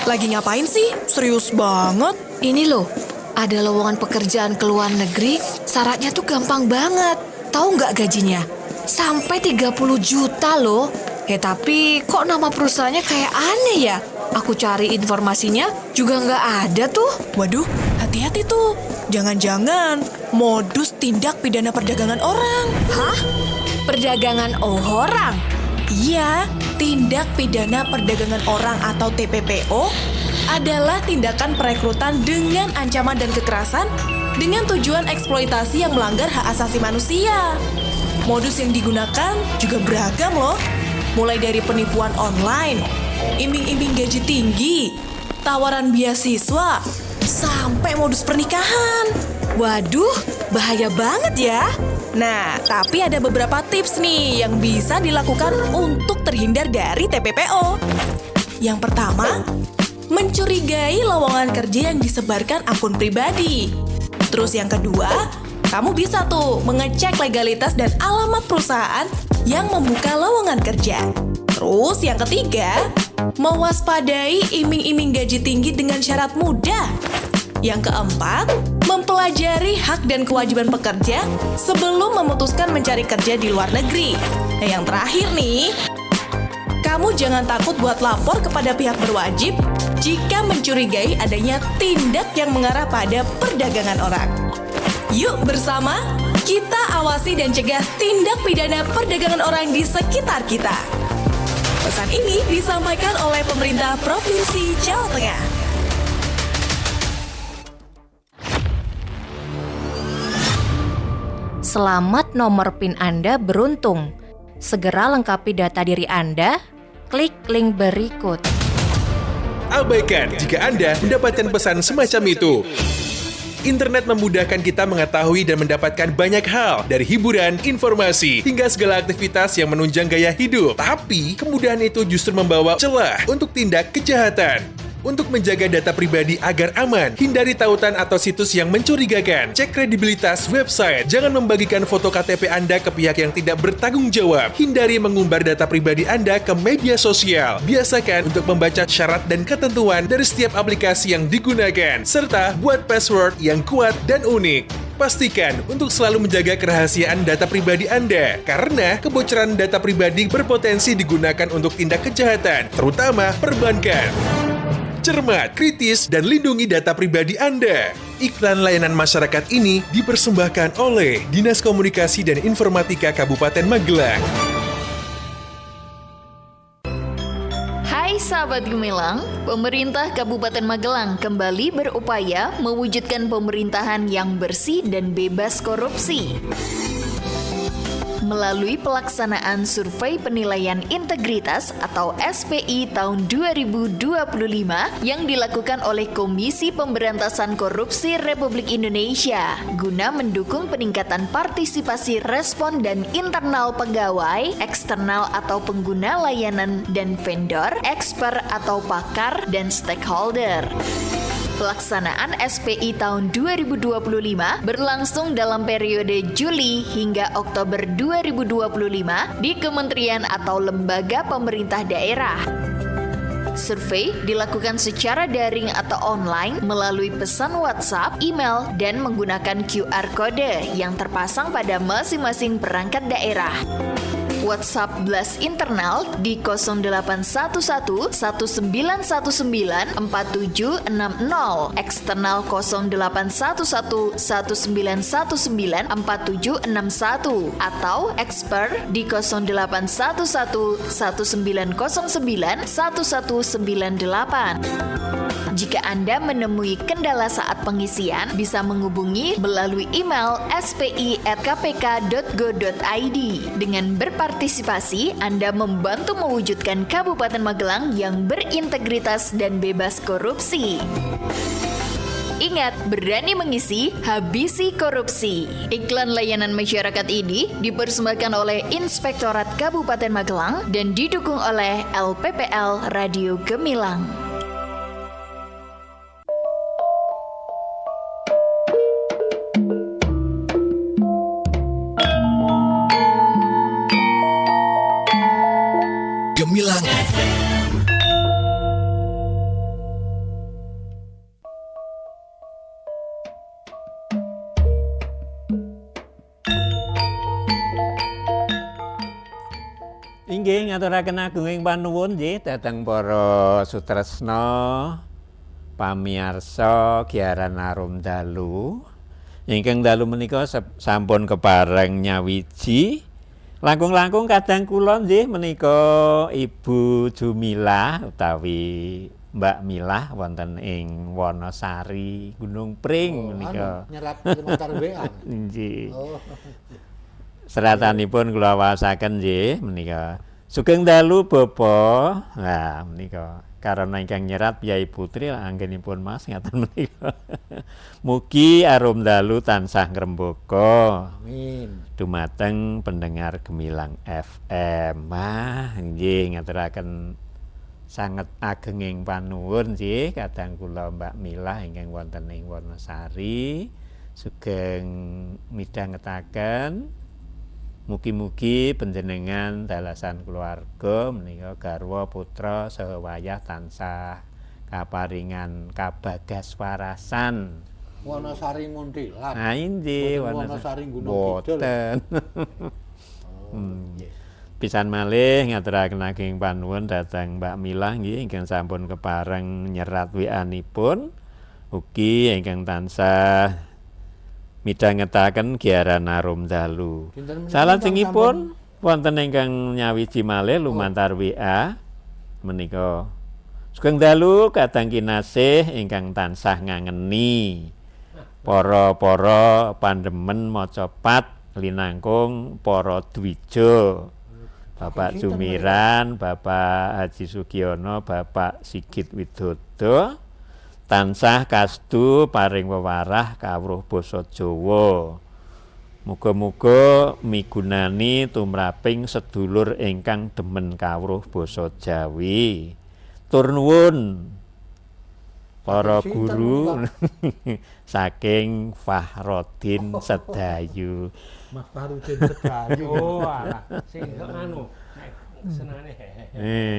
Speaker 10: Lagi ngapain sih? Serius banget.
Speaker 6: Ini loh, ada lowongan pekerjaan ke luar negeri, syaratnya tuh gampang banget. Tahu nggak gajinya? Sampai 30 juta loh. Tapi kok nama perusahaannya kayak aneh ya? Aku cari informasinya juga nggak ada tuh.
Speaker 10: Waduh, hati-hati tuh. Jangan-jangan modus tindak pidana perdagangan orang.
Speaker 6: Hah? Perdagangan orang?
Speaker 10: Iya, tindak pidana perdagangan orang atau TPPO adalah tindakan perekrutan dengan ancaman dan kekerasan dengan tujuan eksploitasi yang melanggar hak asasi manusia. Modus yang digunakan juga beragam loh, mulai dari penipuan online, iming-iming gaji tinggi, tawaran beasiswa, sampai modus pernikahan.
Speaker 6: Waduh, bahaya banget ya.
Speaker 10: Nah, tapi ada beberapa tips nih yang bisa dilakukan untuk terhindar dari TPPO. Yang pertama, mencurigai lowongan kerja yang disebarkan akun pribadi. Terus yang kedua, kamu bisa tuh mengecek legalitas dan alamat perusahaan yang membuka lowongan kerja. Terus yang ketiga, mewaspadai iming-iming gaji tinggi dengan syarat mudah. Yang keempat, mempelajari hak dan kewajiban pekerja sebelum memutuskan mencari kerja di luar negeri. Nah, yang terakhir nih, kamu jangan takut buat lapor kepada pihak berwajib jika mencurigai adanya tindak yang mengarah pada perdagangan orang. Yuk bersama, kita awasi dan cegah tindak pidana perdagangan orang di sekitar kita. Pesan ini disampaikan oleh pemerintah Provinsi Jawa Tengah.
Speaker 11: Selamat, nomor PIN Anda beruntung. Segera lengkapi data diri Anda, klik link berikut.
Speaker 12: Abaikan jika Anda mendapatkan pesan semacam itu. Internet memudahkan kita mengetahui dan mendapatkan banyak hal, dari hiburan, informasi, hingga segala aktivitas yang menunjang gaya hidup. Tapi, kemudahan itu justru membawa celah untuk tindak kejahatan. Untuk menjaga data pribadi agar aman, hindari tautan atau situs yang mencurigakan. Cek kredibilitas website. Jangan membagikan foto KTP Anda ke pihak yang tidak bertanggung jawab. Hindari mengumbar data pribadi Anda ke media sosial. Biasakan untuk membaca syarat dan ketentuan dari setiap aplikasi yang digunakan, serta buat password yang kuat dan unik. Pastikan untuk selalu menjaga kerahasiaan data pribadi Anda, karena kebocoran data pribadi berpotensi digunakan untuk tindak kejahatan, terutama perbankan. Cermat, kritis, dan lindungi data pribadi Anda. Iklan layanan masyarakat ini dipersembahkan oleh Dinas Komunikasi dan Informatika Kabupaten Magelang.
Speaker 6: Hai sahabat Gemilang, pemerintah Kabupaten Magelang kembali berupaya mewujudkan pemerintahan yang bersih dan bebas korupsi. Melalui pelaksanaan Survei Penilaian Integritas atau SPI tahun 2025 yang dilakukan oleh Komisi Pemberantasan Korupsi Republik Indonesia guna mendukung peningkatan partisipasi respon dan internal pegawai, eksternal atau pengguna layanan dan vendor, expert atau pakar, dan stakeholder. Pelaksanaan SPI tahun 2025 berlangsung dalam periode Juli hingga Oktober 2025 di kementerian atau lembaga pemerintah daerah. Survei dilakukan secara daring atau online melalui pesan WhatsApp, email, dan menggunakan QR kode yang terpasang pada masing-masing perangkat daerah. WhatsApp Blast internal di 0811 1919 4760, eksternal 0811 1919 4761, atau expert di 0811 1909 1198. Jika Anda menemui kendala saat pengisian, bisa menghubungi melalui email spi@kpk.go.id. Dengan berpartisipasi, Anda membantu mewujudkan Kabupaten Magelang yang berintegritas dan bebas korupsi. Ingat, berani mengisi, habisi korupsi. Iklan layanan masyarakat ini dipersembahkan oleh Inspektorat Kabupaten Magelang dan didukung oleh LPPL Radio Gemilang.
Speaker 13: Gemilang FM.
Speaker 1: Inggih ngaturaken agunging panuwun nggih dhateng para sutresna pamiyarsa Giaran Arum Dalu. Ingkang dalu menika sampun kepareng nyawiji. Langkung-langkung kadang kula nggih menika Ibu Jumilah utawi Mbak Milah wonten ing Wonosari Gunung Pring menika.
Speaker 2: Nyerat lumantar WA.
Speaker 1: Nggih.
Speaker 2: Oh.
Speaker 1: Seratanipun kula waosaken nggih menika. Sugeng dalu Bapak. Nah, menika karena ingkang nyerat Yai Putri anggenipun Mas ngaten menika. Mugi arum dalu tansah ngrembaka.
Speaker 2: Amin.
Speaker 1: Dumateng pendengar Gemilang FM. Wah, nggih ngaturaken sanget agenging panuwun nggih kadang kula Mbak Milah ingkang wonten ing Wonosari sugeng midhangetaken. Mugi-mugi panjenengan dalasan keluarga menika garwa putra saha wayah tansah kaparingan kabagaswarasan.
Speaker 2: Wonosari Muntilan.
Speaker 1: Nah, inggih
Speaker 2: Wonosari Gunung Kidul.
Speaker 1: Boten. Pisan malih ngaturaken ageng panuwun dhateng Mbak Milah nggih ingkang sampun kepareng nyerat WA-nipun. Ugi ingkang tansah midhangetaken giaran arum dalu. Salajengipun wonten ingkang nyawiji malih lumantar WA menika. Sugeng dalu kadang kinasih ingkang tansah ngangeni para-para pandemen maca pat linangkung para dwija. Bapak Jumiran, Bapak Haji Sugiono, Bapak Sigit Widodo tansah kastu paring wewarah kawruh basa Jawa. Muga-muga migunani tumraping sedulur ingkang demen kawruh basa Jawi. Tur nuwun para guru saking Fahrodin Sedayu.
Speaker 2: Mas Fahrodin Sedayu.
Speaker 3: Oh alah sing anu senane.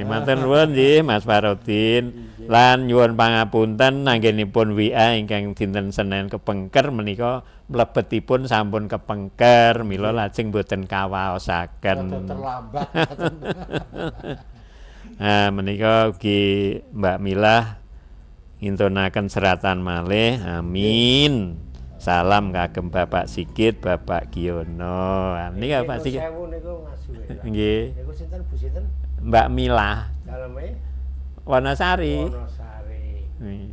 Speaker 1: Matur nuwun nggih Mas Fahrodin. Lan nyuwun pangapunten anggenipun WA ingkang dinten Senin kepengker menika mlebetipun sampun kepengker mila lajeng boten kawaosaken.
Speaker 2: Terlambat.
Speaker 1: Nah, menika ugi Mbak Milah ngintunaken seratan malih. Amin. Salam kagem Bapak Sigit, Bapak Giono. Menika Pak Sigit. Nggih.
Speaker 3: Niku sinten Bu sinten?
Speaker 1: Mbak Milah.
Speaker 3: Daleme
Speaker 1: Wonosari.
Speaker 3: Wonosari.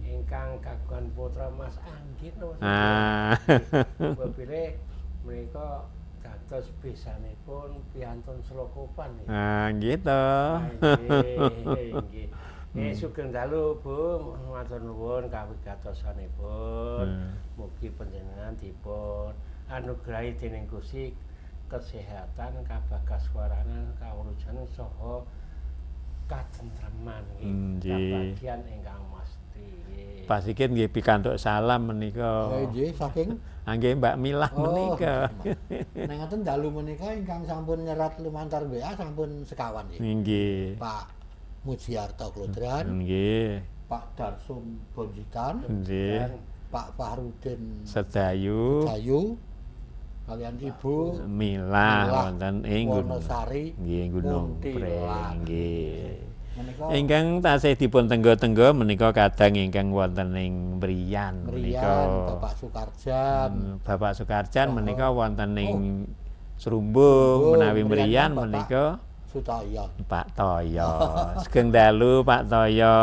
Speaker 3: Ingkang kagungan putra Mas Anggit napa?
Speaker 1: Ah.
Speaker 3: Bapile menika dados besanipun piantun Selokopan.
Speaker 1: Ah, nggih to.
Speaker 3: Nggih, nggih. Sugeng dalu Bu, matur nuwun kawigatosanipun. Mugi panjenengan dipun anugrahi dening Gusti kesehatan, kabagaswaranan, kawrujanan saha katentreman nggih. Kabagian ingkang mesti.
Speaker 1: Pak Sigit nggih pikantuk salam menika.
Speaker 2: Nggih, saking
Speaker 1: nggih Mbak Milah menika.
Speaker 2: Nek ngoten dalu menika ingkang sampun nyerat lumantar WA sampun sekawan nggih.
Speaker 1: Nggih.
Speaker 2: Pak Mujiarto Klodran,
Speaker 1: nggih.
Speaker 2: Pak Darsum Bonjitan,
Speaker 1: nggih.
Speaker 2: Pak Fahrudin
Speaker 1: Sedayu,
Speaker 2: kalian Ibu
Speaker 1: Milah wonten ing
Speaker 2: Wonosari,
Speaker 1: nggih Gunung Preng, nggih. Ingkang tasih dipun tengga-tengga menika kadang ingkang wonten ing Mriyan menika
Speaker 2: Bapak Sukarjan.
Speaker 1: Bapak Sukarjan menika wonten ing Srumbung, menawi Mriyan menika
Speaker 2: Sutoyo.
Speaker 1: Pak Toyo. Sugeng dalu Pak Toyo,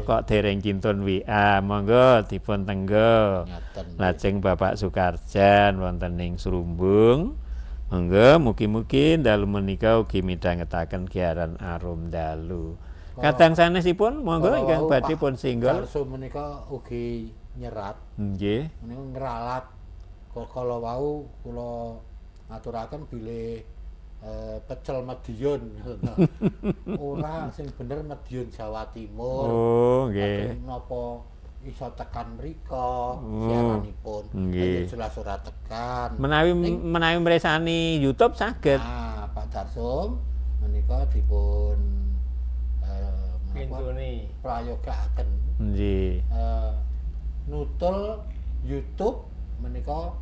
Speaker 1: kok dereng kintun WA, monggo dipun tengga. Lajeng Bapak Sukarjan wonten ing Srumbung. Monggo mugi-mugi dalu menika ugi midhangetaken giaran arum dalu. Kadang sanesipun monggo ingkang badhe pun singgol.
Speaker 2: Darso menika ugi nyerat.
Speaker 1: Nggih.
Speaker 2: Menika ngralat. Kala wau kula ngaturaken bilih pecel Madiun. Ora sing bener Madiun Jawa Timur.
Speaker 1: Oh, nggih.
Speaker 2: Napa iso tekan mriko siaranipun.
Speaker 1: Nggih.
Speaker 2: Jelas ora tekan.
Speaker 1: Menawi mresani YouTube saged.
Speaker 2: Nah, Pak Darsum menika dipun
Speaker 3: pintune
Speaker 2: prayogaaken.
Speaker 1: Nggih.
Speaker 2: Nutul YouTube menika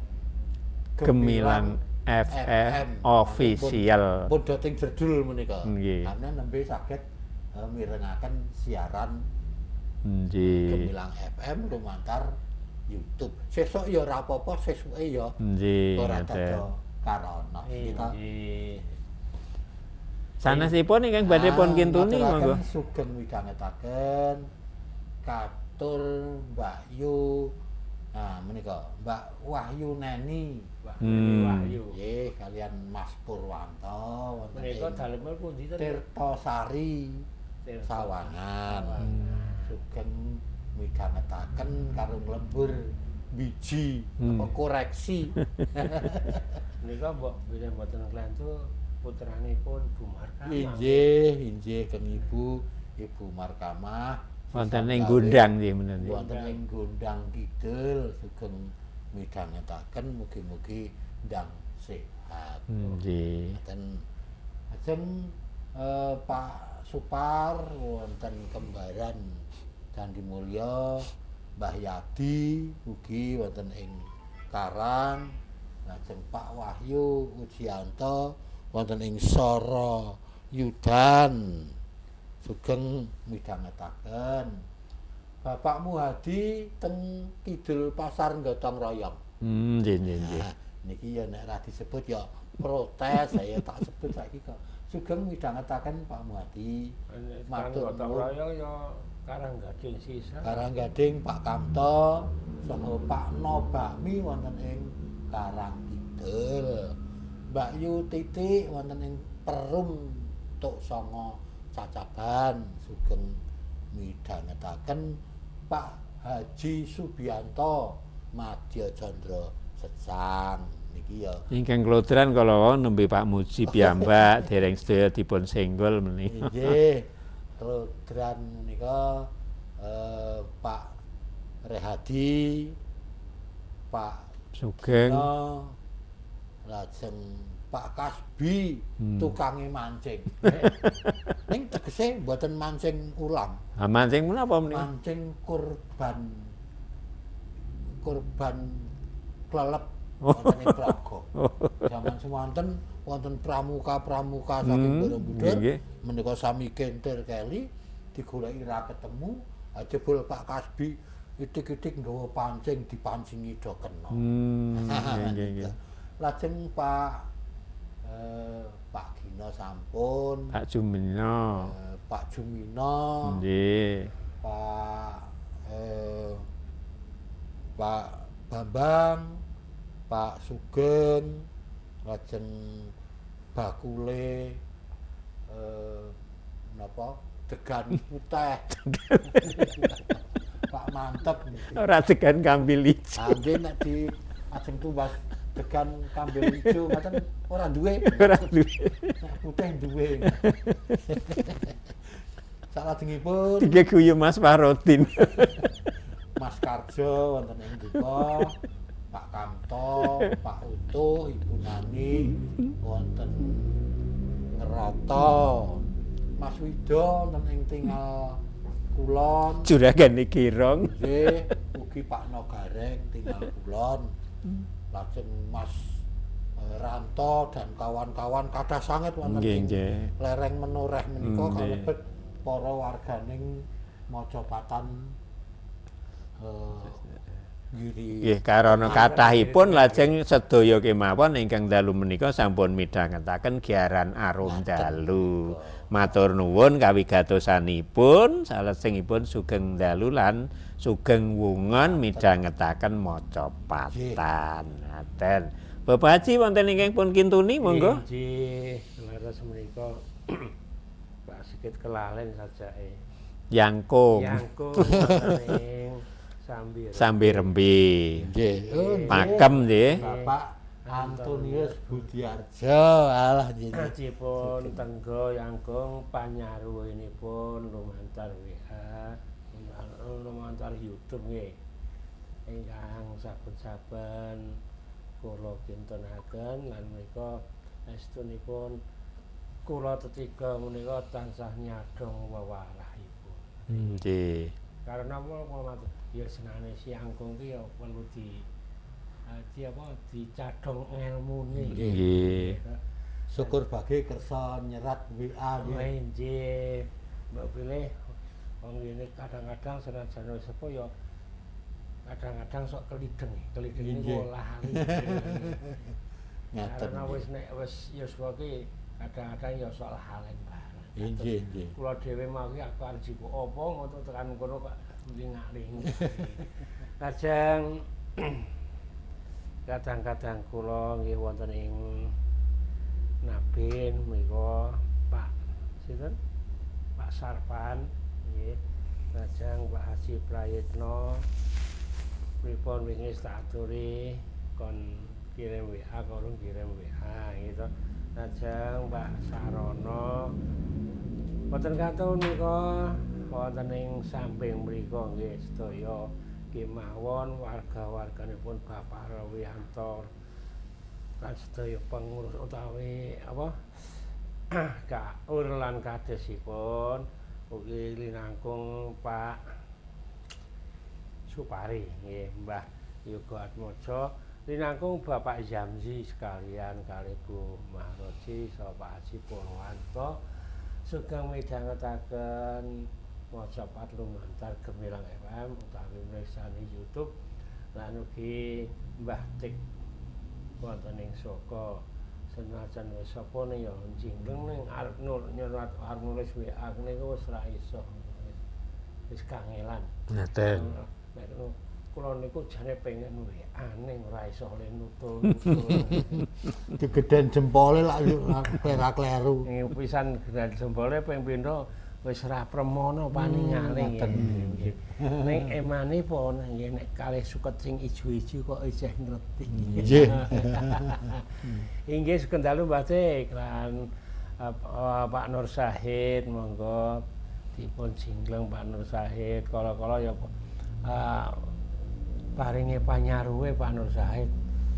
Speaker 1: Gemilang FM Official.
Speaker 2: Pun dating jerdul menika.
Speaker 1: Nggih.
Speaker 2: Karena nembe saged mirengaken siaran
Speaker 1: nggih
Speaker 2: Gemilang FM lumantar YouTube. Sesuk ya ora apa-apa, sesuke ya
Speaker 1: nggih
Speaker 2: ora dadi karana.
Speaker 3: Nggih.
Speaker 1: Sanesipun ingkang badhe pun kintuni monggo.
Speaker 2: Sugeng midhangetaken katur Mbak Yu Nah, menika Mbak Wahyu Neni.
Speaker 3: Wahyu.
Speaker 2: Nggih, kalian Mas Purwanto wonten
Speaker 3: Menika
Speaker 2: ing
Speaker 3: daleme pundi to?
Speaker 2: Tirtasari Sawangan. Sugeng midhangetaken karo nglembur biji apa koreksi.
Speaker 3: Menika mbok bilih mboten klentu putranipun Bu Markamah.
Speaker 2: Inggih, inggih keng Ibu, Ibu Markamah.
Speaker 1: Wonten ing Gondang nggih menawi.
Speaker 2: Wonten ing Gondang Kidul sugeng midhangetaken mugi-mugi ndang sehat.
Speaker 1: Nggih.
Speaker 2: Wonten ajeng Pak Supar wonten Kembaran Candi Mulya, Mbah Yadi ugi wonten ing Karang, lajeng Pak Wahyu Ujianto wonten ing Soro Yudan sugeng midhangetaken. Bapak Muhadi teng Kidul Pasar Gotong Royong.
Speaker 1: Nggih nggih nggih.
Speaker 2: Nah, niki ya nek ra disebut ya protes, saya tak sebut saiki kok. Sugeng midhangetaken Pak Muhadi.
Speaker 3: Matur
Speaker 2: Matur
Speaker 3: Gotong
Speaker 2: nuwun.
Speaker 3: Royong ya Karang Gading sisa.
Speaker 2: Karang Gading Pak Kamto saha Pak Nobami wonten ing Karang Kidul. Mbak Yu Titik wonten ing Perum Tuk Songo Cacaban sugeng midhangetaken Pak Haji Subianto Madya Candra Secang niki ya.
Speaker 1: Ingkang klodran kala wau nembe Pak Muji piyambak dereng sedaya dipun senggol menika.
Speaker 2: Nggih. Klodran menika Pak Rehadi, Pak
Speaker 1: Sugeng.
Speaker 2: Gino, lajeng Pak Kasbi tukange mancing. Ning tegese mboten mancing ulam.
Speaker 1: Ha mancing menapa menika?
Speaker 2: Mancing kurban kurban klelep wonten ing Praga. Jaman semanten wonten pramuka-pramuka saking Borobudur menika sami kentir keli digoleki ra ketemu, jebul Pak Kasbi itik-itik nggawa pancing dipancingi do kena.
Speaker 1: Nggih nggih.
Speaker 2: Lajeng Pak Pak Gino sampun,
Speaker 1: Pak Jumino.
Speaker 2: Pak Jumino,
Speaker 1: Nggih.
Speaker 2: Pak Pak Bambang, Pak Sugeng, lajeng bakule napa degan putih. Pak Mantep niki.
Speaker 1: Ora degan kambil ijo.
Speaker 2: Ah nggih nek di ajeng tumbas degan kambil ijo ngoten ora duwe.
Speaker 1: Ora duwe.
Speaker 2: Nek putih duwe. Salajengipun
Speaker 1: Dige guyu Mas Farodin.
Speaker 2: Mas Karjo wonten ing Duka, Pak Kamto, Pak Utuh, Ibu Nani wonten Ngeroto. Mas Wido wonten ing Tingal Kulon.
Speaker 1: Juragane Girong.
Speaker 2: Nggih, ugi Pak Nogareng Tingal Kulon. Lajeng Mas Ranto dan kawan-kawan kathah sanget wonten ing lereng Menoreh menika kalebet para warganing Mojopatan Giri.
Speaker 1: Nggih, karana kathahipun lajeng sedaya kemawon ingkang dalu menika sampun midhangetaken giaran arum dalu. Matur nuwun kawigatosanipun, salajengipun sugeng dalu lan sugeng wungon midhangetaken Mojopatan. Ngaten. Bapak Haji wonten ingkang pun kintuni monggo.
Speaker 3: Nggih, leres menika Pak Sigit kelalen sajake.
Speaker 1: Yangkung.
Speaker 3: Yangkung wonten ing Sambi
Speaker 1: Sambi Rembe.
Speaker 2: Nggih.
Speaker 1: Pakem nggih.
Speaker 2: Bapak Antonius Budiarjo. Alah nggih.
Speaker 3: Dipun tenggo yangkung panyaruwenipun lumantar WA, lumantar YouTube nggih. Ingkang saben-saben kula kintenaken lan menika estunipun kula tetiga menika tansah nyadhong wewarahipun.
Speaker 1: Nggih.
Speaker 3: Karena apa kula matur ya senane si angkung ki ya perlu di apa dicadhong ngelmune.
Speaker 1: Nggih.
Speaker 2: Syukur bagi kersa nyerat WA
Speaker 3: nggih. Nggih. Mbok pilih wong ngene kadang-kadang senajan wis sepuh ya kadang-kadang sok kelideng, kelideng niku lali.
Speaker 2: Ngaten.
Speaker 3: Karena wis nek wis yuswa ki kadang-kadang ya sok lalen bareng.
Speaker 2: Nggih, nggih.
Speaker 3: Kula dhewe mau ki aku arep jipuk apa ngono tekan kono kok lingak-linguk. Lajeng Kadang-kadang kula nggih wonten ing Nabin menika Pak sinten? Pak Sarpan nggih. Lajeng Pak Haji Prayitno pripun wingi tak aturi kon kirim WA karo kirim WA gitu. Lajeng Pak Sarono wonten katon menika wonten ing samping mriku nggih sedaya kemawon warga-warganipun Bapak Rawiyanto lan sedaya pengurus utawi apa Kaur lan kadesipun ugi linangkung Pak Supari nggih Mbah Yoga Atmojo linangkung Bapak Zamzi sekalian kalih Bu Mahroji saha Pak Haji Purwanto sugeng midhangetaken macapat lumantar Gemilang FM utawi mriksani YouTube lan ugi Mbah Tik wonten ing Soko senajan wis sapa ya jinggleng ning arep nyurat arep nulis WA niku wis ra iso wis kangelan.
Speaker 1: Ngaten.
Speaker 3: Nek kula niku jane pengen WA ning ora iso le nutul.
Speaker 2: Digeden jempole lak kleru-kleru.
Speaker 3: Ing pisan geden jempole ping pindho wis ra premana paningale nggih. Ning emanipun nggih nek kalih suket sing ijo-ijo kok isih ngerti.
Speaker 2: Nggih.
Speaker 3: Inggih sugeng dalu Mbah Tik lan Pak Nur Sahid monggo dipun jingleng Pak Nur Sahid kala-kala ya paringe panyaruwe Pak Nur Sahid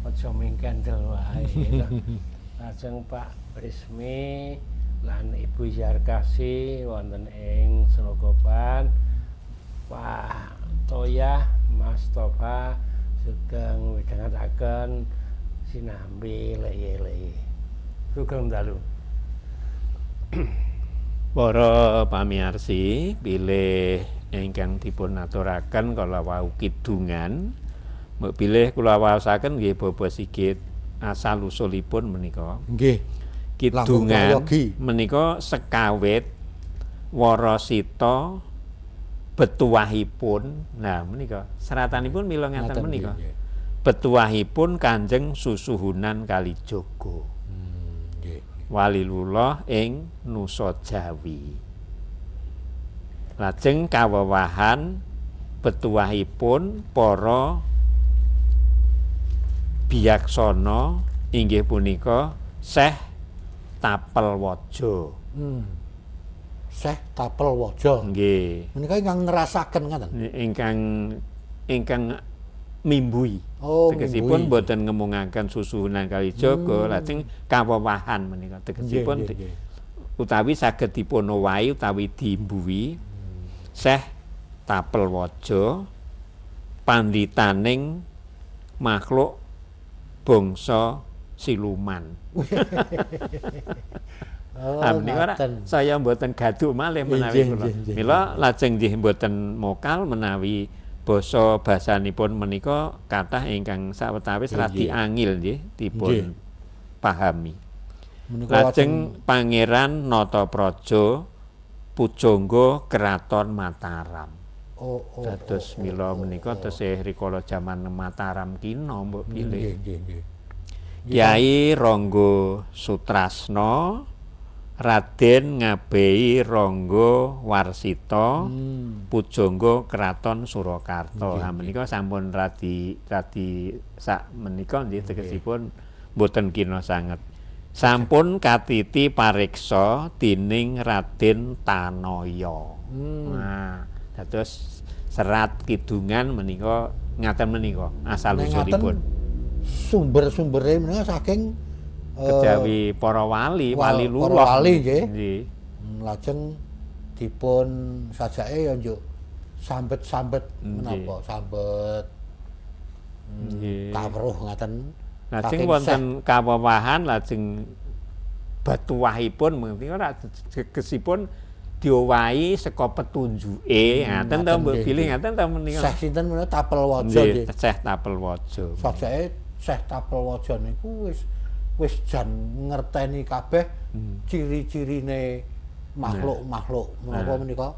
Speaker 3: aja mingkendel wae. Lajeng Pak Rismi lan Ibu Yarkasi wonten ing Srogoban, Pak Toyah, Mas Toba sugeng midhangetaken sinambi leye-leye. Sugeng dalu.
Speaker 1: Para pamirsa, bilih ingkang dipun aturaken kala wau kidungan, mbok bilih kula waosaken nggih baba sigit asal usulipun menika.
Speaker 2: Nggih.
Speaker 1: Kidungan menika sekawit warasita betuwahipun. Nah menika seratanipun mila ngaten menika. Betuwahipun Kanjeng Susuhunan Kalijaga.
Speaker 2: Nggih.
Speaker 1: Walilullah ing Nusa Jawi. Lajeng kawewahan betuwahipun para biyaksana inggih punika Syekh Tapel Waja.
Speaker 2: Syekh Tapel Waja.
Speaker 1: Nggih.
Speaker 2: Menika ingkang nerasaken ngaten.
Speaker 1: Ingkang mimbui.
Speaker 2: Oh,
Speaker 1: tegesipun mboten ngemungaken Susuhunan Kalijaga, lajeng kawewahan menika tegesipun utawi saged dipun owahi utawi diimbuhi Syekh Tapel Waja pandhitaning makhluk bangsa siluman.
Speaker 2: Oh,
Speaker 1: menika saya mboten gaduh malih menawi kula. Mila lajeng nggih mboten mokal menawi basa basanipun menika kathah ingkang sawetawis radi angil nggih dipun pahami. Lajeng Pangeran Natapraja pujangga Kraton Mataram. Dados mila menika tesih rikala jaman Mataram kina mbok bilih.
Speaker 2: Nggih.
Speaker 1: Kyai Rangga Sutrasna, Raden Ngabehi Rangga Warsita, pujangga Kraton Surakarta. Ha menika sampun radi sak menika nggih tegesipun mboten kina sanget. Sampun katiti pariksa dening Raden Tanaya. Nah, dados serat kidungan menika ngaten menika asal usulipun.
Speaker 2: Sumber-sumbere menika saking
Speaker 1: kejawi para wali, wali lurah.
Speaker 2: Para wali nggih. Lajeng dipun sajake ya njuk sambet-sambet menapa sambet kawruh ngaten.
Speaker 1: Lajeng wonten kawewahan lajeng batuwahipun menika tegesipun diowahi saka petunjuke. Ngaten to mbok bilih ngaten to menika.
Speaker 2: Syekh sinten menika Tapel Waja nggih.
Speaker 1: Syekh Tapel Waja.
Speaker 2: Sajake Syekh Tapel Waja niku wis jan ngerteni kabeh ciri-cirine makhluk-makhluk menapa menika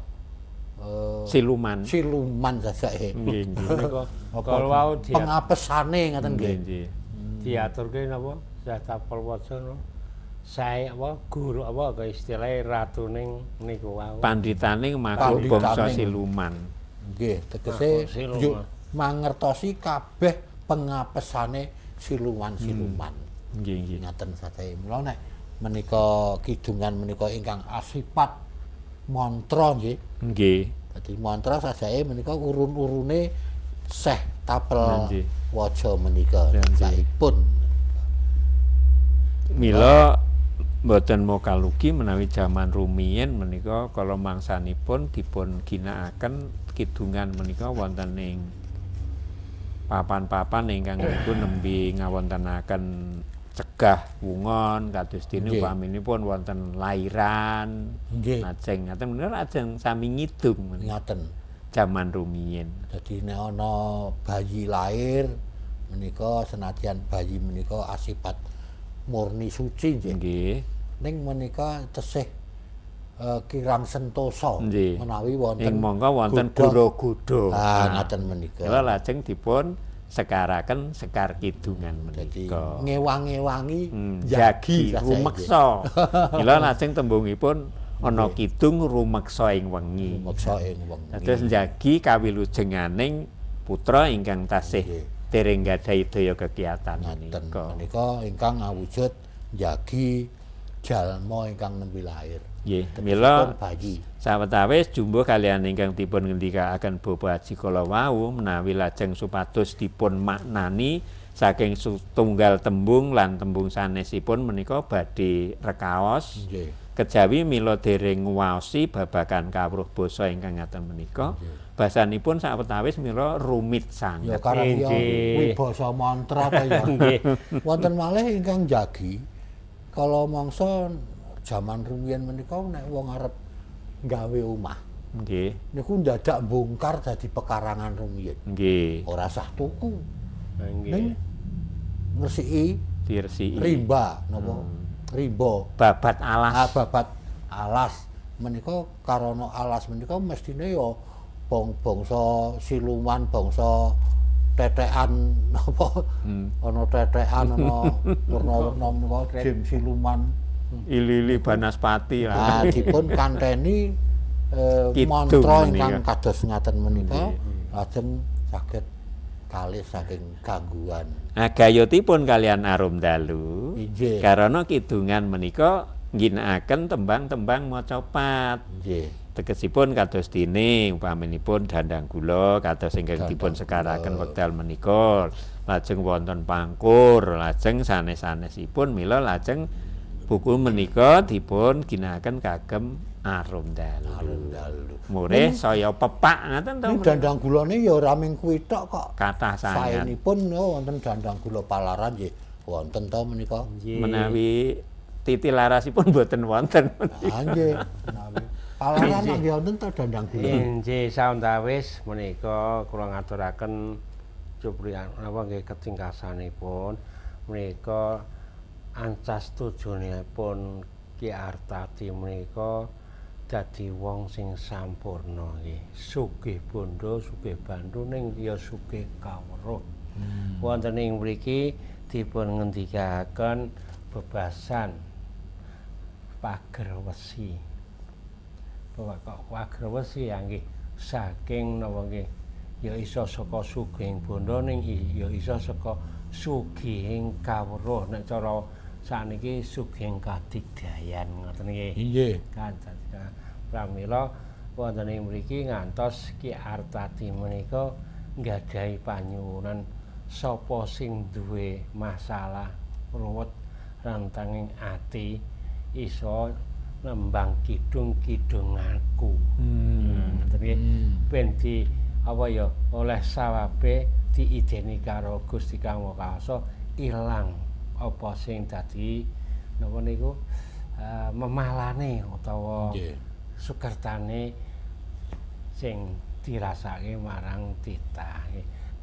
Speaker 1: Siluman.
Speaker 2: Siluman sajake.
Speaker 1: Nggih, nggih.
Speaker 3: Menika kala wau
Speaker 2: pengapesane ngaten nggih.
Speaker 1: Nggih.
Speaker 3: Diaturke napa Syekh Tapel Waja napa? Sae apa guru apa istilahe ratuning niku wau.
Speaker 1: Pandhitaning makhluk bangsa siluman.
Speaker 2: Nggih, tegese mangertosi kabeh pengapesane siluman-siluman.
Speaker 1: Nggih, nggih.
Speaker 2: Ngaten sajake. Mula nek menika kidungan menika ingkang asipat mantra nggih.
Speaker 1: Nggih.
Speaker 2: Dadi mantra sajake menika urun-urune Syekh Tapel Waja menika saipun.
Speaker 1: Mila mboten mokalugi menawi jaman rumiyin menika kala mangsanipun dipun ginakaken kidungan menika wonten ing papan-papan ingkang niku nembe ngawontenaken cegah wungon kados dene upaminipun wonten lairan lajeng ngaten menika lajeng sami ngidung
Speaker 2: ngaten
Speaker 1: jaman rumiyin.
Speaker 2: Dadi nek ana bayi lahir menika senadyan bayi menika asipat murni suci nggih. Ning menika tesih kirang sentosa menawi wonten
Speaker 1: ing mongko wonten gura-gudha.
Speaker 2: Ah ngaten menika.
Speaker 1: Kula lajeng dipun sekaraken sekar kidungan menika.
Speaker 2: Ngewang-ewangi
Speaker 1: jagi rumeksa. Kula lajeng tembungipun ana kidung rumeksa ing wengi.
Speaker 2: Rumeksa ing wengi.
Speaker 1: Dados njagi kawilujenganing putra ingkang tasih dereng gadhahi daya kegiatan menika.
Speaker 2: Menika ingkang awujud njagi jalma ingkang nembe lahir.
Speaker 1: Nggih, mila sawetawis jumbuh kaliyan ingkang dipun ngendikaaken Bapak Haji kala wau menawi lajeng supados dipun maknani saking setunggal tembung lan tembung sanesipun menika badhe rekaos.
Speaker 2: Nggih.
Speaker 1: Kejawi mila dereng nguwaosi babagan kawruh basa ingkang ngaten menika, basanipun sawetawis mila rumit sanget.
Speaker 2: Ya karena kuwi basa mantra ta ya. Wonten malih ingkang njagi kala mangsa jaman rumiyin menika nek wong arep gawe omah.
Speaker 1: Nggih.
Speaker 2: Niku ndadak bongkar dadi pekarangan rumiyin.
Speaker 1: Nggih.
Speaker 2: Ora sah tuku.
Speaker 3: Nggih.
Speaker 2: Ning ngresiki,
Speaker 1: diresiki.
Speaker 2: Rimba napa? Rimba
Speaker 1: babat alas.
Speaker 2: Ah, babat alas menika karana alas menika mestine ya bangsa siluman, bangsa tetekan napa ana tetekan ana werna-werna menika jim siluman.
Speaker 1: Ili-ili banaspati
Speaker 2: lah. Ah, dipun kanteni mantra ingkang kados ngaten menika lajeng saged kalih saking gangguan.
Speaker 1: Nah, gayutipun kalian arum dalu. Karana kidungan menika ngginakaken tembang-tembang macapat.
Speaker 2: Nggih.
Speaker 1: Tegesipun kados dene upaminipun dandang gula kados ingkang dipun sekaraken wekdal menika lajeng wonten pangkur, lajeng sanes-sanesipun mila lajeng buku menika dipun ginakaken kagem arum dalu.
Speaker 2: Arum dalu.
Speaker 1: Murih saya pepak ngaten to.
Speaker 2: Dandang gulane ya ora mung kuwi tok kok.
Speaker 1: Kathah sanget.
Speaker 2: Saenipun wonten dandang gula palaran nggih wonten to menika.
Speaker 1: Menawi titi larasipun mboten wonten.
Speaker 2: Ah nggih, menawi palaran nggih wonten to dandang gula.
Speaker 3: Nggih, sawetawis menika kula ngaturaken cupriyan napa nggih ketingkasanipun menika ancas tujunipun Ki Artati menika dadi wong sing sampurna nggih. Sugih bondo, sugih bantu ning ya sugih kawruh. Wonten ing mriki dipun ngendikaken bebasan pager wesi. Kok pager wesi ya nggih saking napa nggih ya iso saka sugihing bondo ning ya iso saka sugihing kawruh. Nek cara sakniki sugihing kadigdayan ngoten nggih.
Speaker 2: Nggih.
Speaker 3: Pramila wonten ing mriki ngantos Ki Artati menika nggadahi panyuwunan sapa sing duwe masalah ruwet rentanging ati iso nembang kidung-kidunganku. Ngoten nggih. Ben di apa ya oleh sawabe diideni karo Gusti Kang Maha Kuwasa ilang apa sing dadi napa niku memalane utawa sukertane sing dirasake marang titah.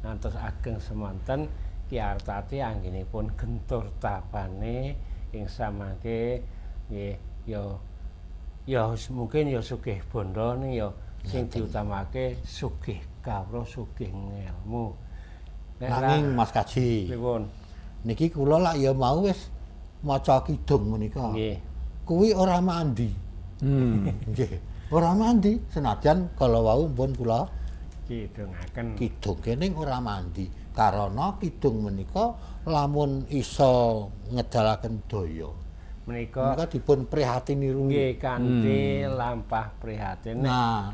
Speaker 3: Ngantos ageng semanten Ki Artati anggenipun gentur tapane ing samangke nggih ya ya mungkin ya sugih bondo ning ya Sing diutamake sugih kawruh, sugih ngelmu.
Speaker 2: Nanging Mas Kaji.
Speaker 3: Pripun?
Speaker 2: Niki kula lak ya mau wis maca kidung menika.
Speaker 3: Nggih.
Speaker 2: Kuwi ora mandi. Nggih. Ora mandi senajan kala wau pun kula
Speaker 3: kidungaken.
Speaker 2: Kidung kene ora mandi. Karana kidung menika lamun iso ngedalaken daya.
Speaker 3: Menika
Speaker 2: dipun prihatini rumiyin.
Speaker 3: Nggih kanthi lampah prihatin.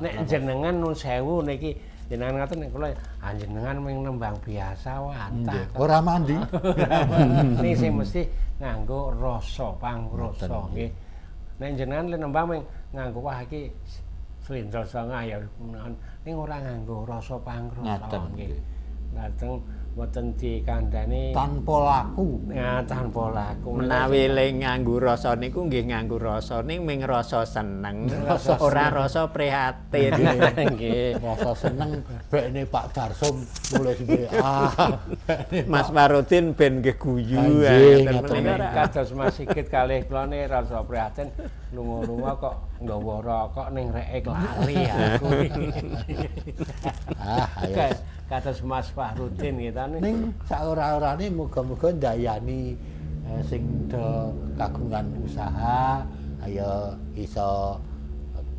Speaker 3: Nek jenengan nun sewu niki jenengan ngaten nek kula jenengan mung nembang biasa watah.
Speaker 2: Ora mandi.
Speaker 3: Ning sing mesti nganggo rasa pangrasa nggih. Nek jenengan le nembang mung nganggo wah iki slendro sanga ya ning ora nganggo rasa pangrasa nggih. Lajeng mboten dikandhani
Speaker 2: tanpa laku.
Speaker 3: Ya tanpa laku.
Speaker 1: Menawi le nganggo rasa niku nggih nganggo rasa ning ming rasa seneng, ora rasa prihatin.
Speaker 3: Nggih.
Speaker 2: Rasa seneng bekne Pak Darsom nulis WA.
Speaker 1: Mas Marudin ben nggih guyu.
Speaker 3: Kados Mas Sigit kalih kula ne rasa prihatin lunga-lunga kok nggawa rokok ning rek lali aku.
Speaker 2: Ah, ayo.
Speaker 3: Kados Mas Fahrudin kita
Speaker 2: ning saora-orane muga-muga ndayani sing do kagungan usaha ayo iso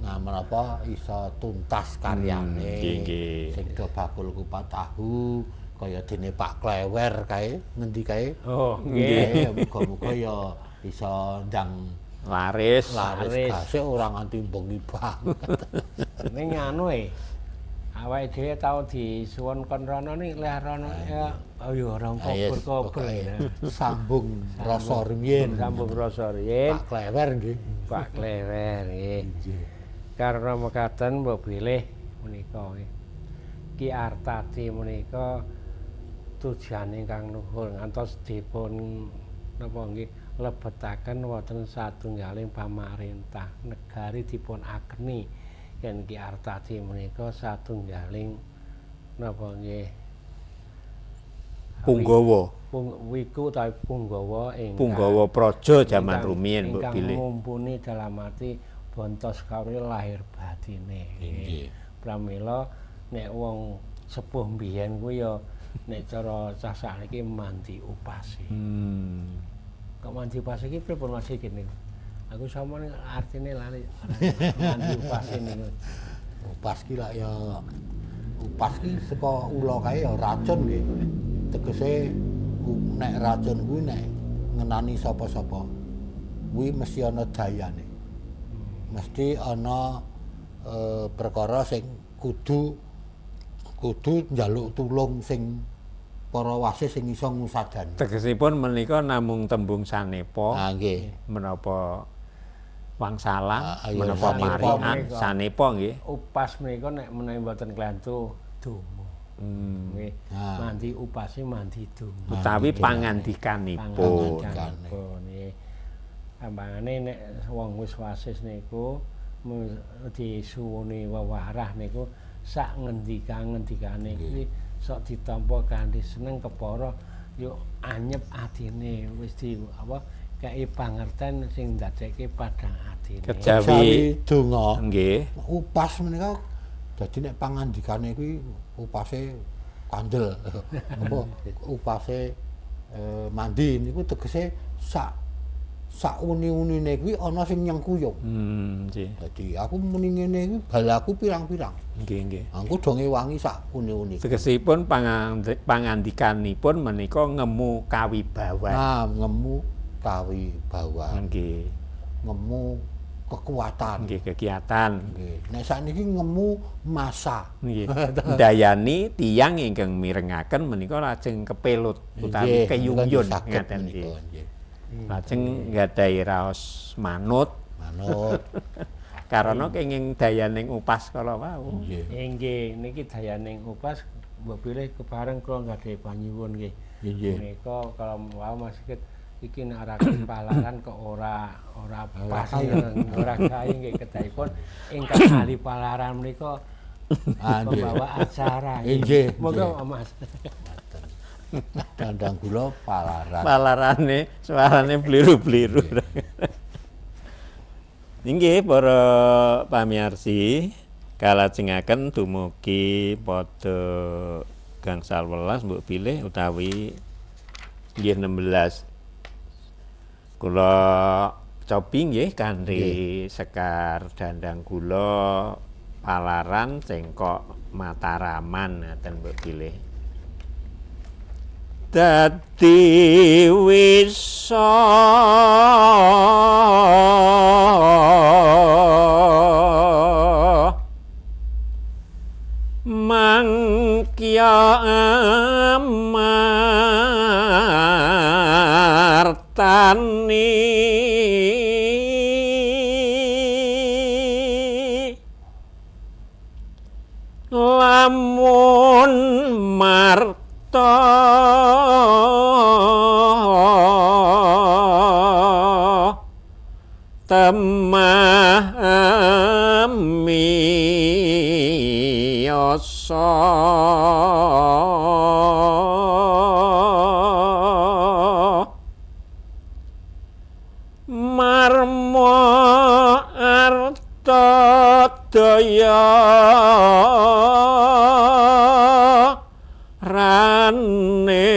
Speaker 2: ngamenapa iso tuntas karyane. Sing do bakul kupat tahu kaya dene Pak Klewer kae ngendi kae.
Speaker 3: Oh nggih.
Speaker 2: Muga-muga ya iso ndang
Speaker 1: laris.
Speaker 2: Laris gasik ora nganti bengi banget.
Speaker 3: Ning anu awake dhewe tau disuwun kon rono ning leh rono ya ayo ora kober-kober.
Speaker 2: Sambung rasa rumiyin.
Speaker 3: Sambung rasa rumiyin.
Speaker 2: Pak Klewer nggih.
Speaker 3: Pak Klewer nggih. Karena mekaten mbok bilih menika nggih. Ki Artati menika tujuane ingkang luhur ngantos dipun napa nggih lebetaken wonten satunggaling pamarentah negari dipun akeni yen Ki Artati menika satunggaling napa nggih
Speaker 1: punggawa
Speaker 3: wiku utawi punggawa ingkang
Speaker 1: punggawa praja jaman rumiyin mbok bilih
Speaker 3: mumpuni dalam arti bontos kawruh lahir batine. Nggih. Pramila nek wong sepuh mbiyen kuwi ya nek cara cah sakniki mandi upase. Kok mandi upase iki pripun Mas iki niku? Aku sama artine lali mandi upase niku.
Speaker 2: Upas ki lak ya upas ki saka ula kae ya racun nggih. Tegese nek racun kuwi nek ngenani sapa-sapa kuwi mesti ana dayane. Mesti ana perkara sing kudu njaluk tulung sing para wasis sing iso ngusadani.
Speaker 1: Tegesipun menika namung tembung sanepa.
Speaker 2: Ah nggih.
Speaker 1: Menapa wangsalan, menapa marian, sanepa nggih.
Speaker 3: Upas menika nek menawi mboten klentu donga. Nggih. Mandi upase mandi donga.
Speaker 1: Utawi pangandikanipun.
Speaker 3: Nggih. Ambangane nek wong wis wasis niku disuwuni wewarah niku sak ngendika-ngendikane kuwi sok ditampa kanthi seneng kepara yo anyep atine wis di apa kei pangerten sing ndadekke padhang atine.
Speaker 1: Kejawi
Speaker 2: donga
Speaker 1: nggih.
Speaker 2: Upas menika dadi nek pangandikane kuwi upase kandel. Apa upase mandi niku tegese sak sak uni-unine kuwi ana sing nyengkuyung.
Speaker 1: Nggih.
Speaker 2: Dadi aku muni ngene iki balaku pirang-pirang.
Speaker 1: Nggih, nggih.
Speaker 2: Aku do ngewangi sak uni-uni.
Speaker 1: Tegesipun pangandikanipun menika ngemu kawibawan.
Speaker 2: Nah, ngemu kawibawan.
Speaker 1: Nggih.
Speaker 2: Ngemu kekuatan.
Speaker 1: Nggih, kegiatan.
Speaker 2: Nggih. Nek sakniki ngemu masa.
Speaker 1: Nggih. Ndayani tiyang ingkang mirengaken menika lajeng kepelut utawi keyuyun ngaten nggih. Lajeng nggadahi raos manut.
Speaker 2: Manut.
Speaker 1: Karana kenging dayaning upas kala wau.
Speaker 3: Nggih, niki dayaning upas mbok pilih kepareng kula nggadahi panyuwun nggih.
Speaker 2: Nggih.
Speaker 3: Menika kala wau Mas Sigit iki nek ora palaran kok ora pas ora kae nggih kedahipun ingkang ahli palaran menika pembawa acara.
Speaker 2: Nggih.
Speaker 3: Monggo Mas.
Speaker 2: Dandang gula palaran.
Speaker 1: Palarane suarane bliru-bliru. Inggih para pamirsa, Kalajengaken dumugi padha gangsal welas mbok bilih utawi nggih 16. Kula cobi nggih kanthi sekar dandang gula palaran cengkok Mataraman ngaten mbok bilih. Dadi wisa mangkya amartani lamun marta temah miyasa marma arta daya rane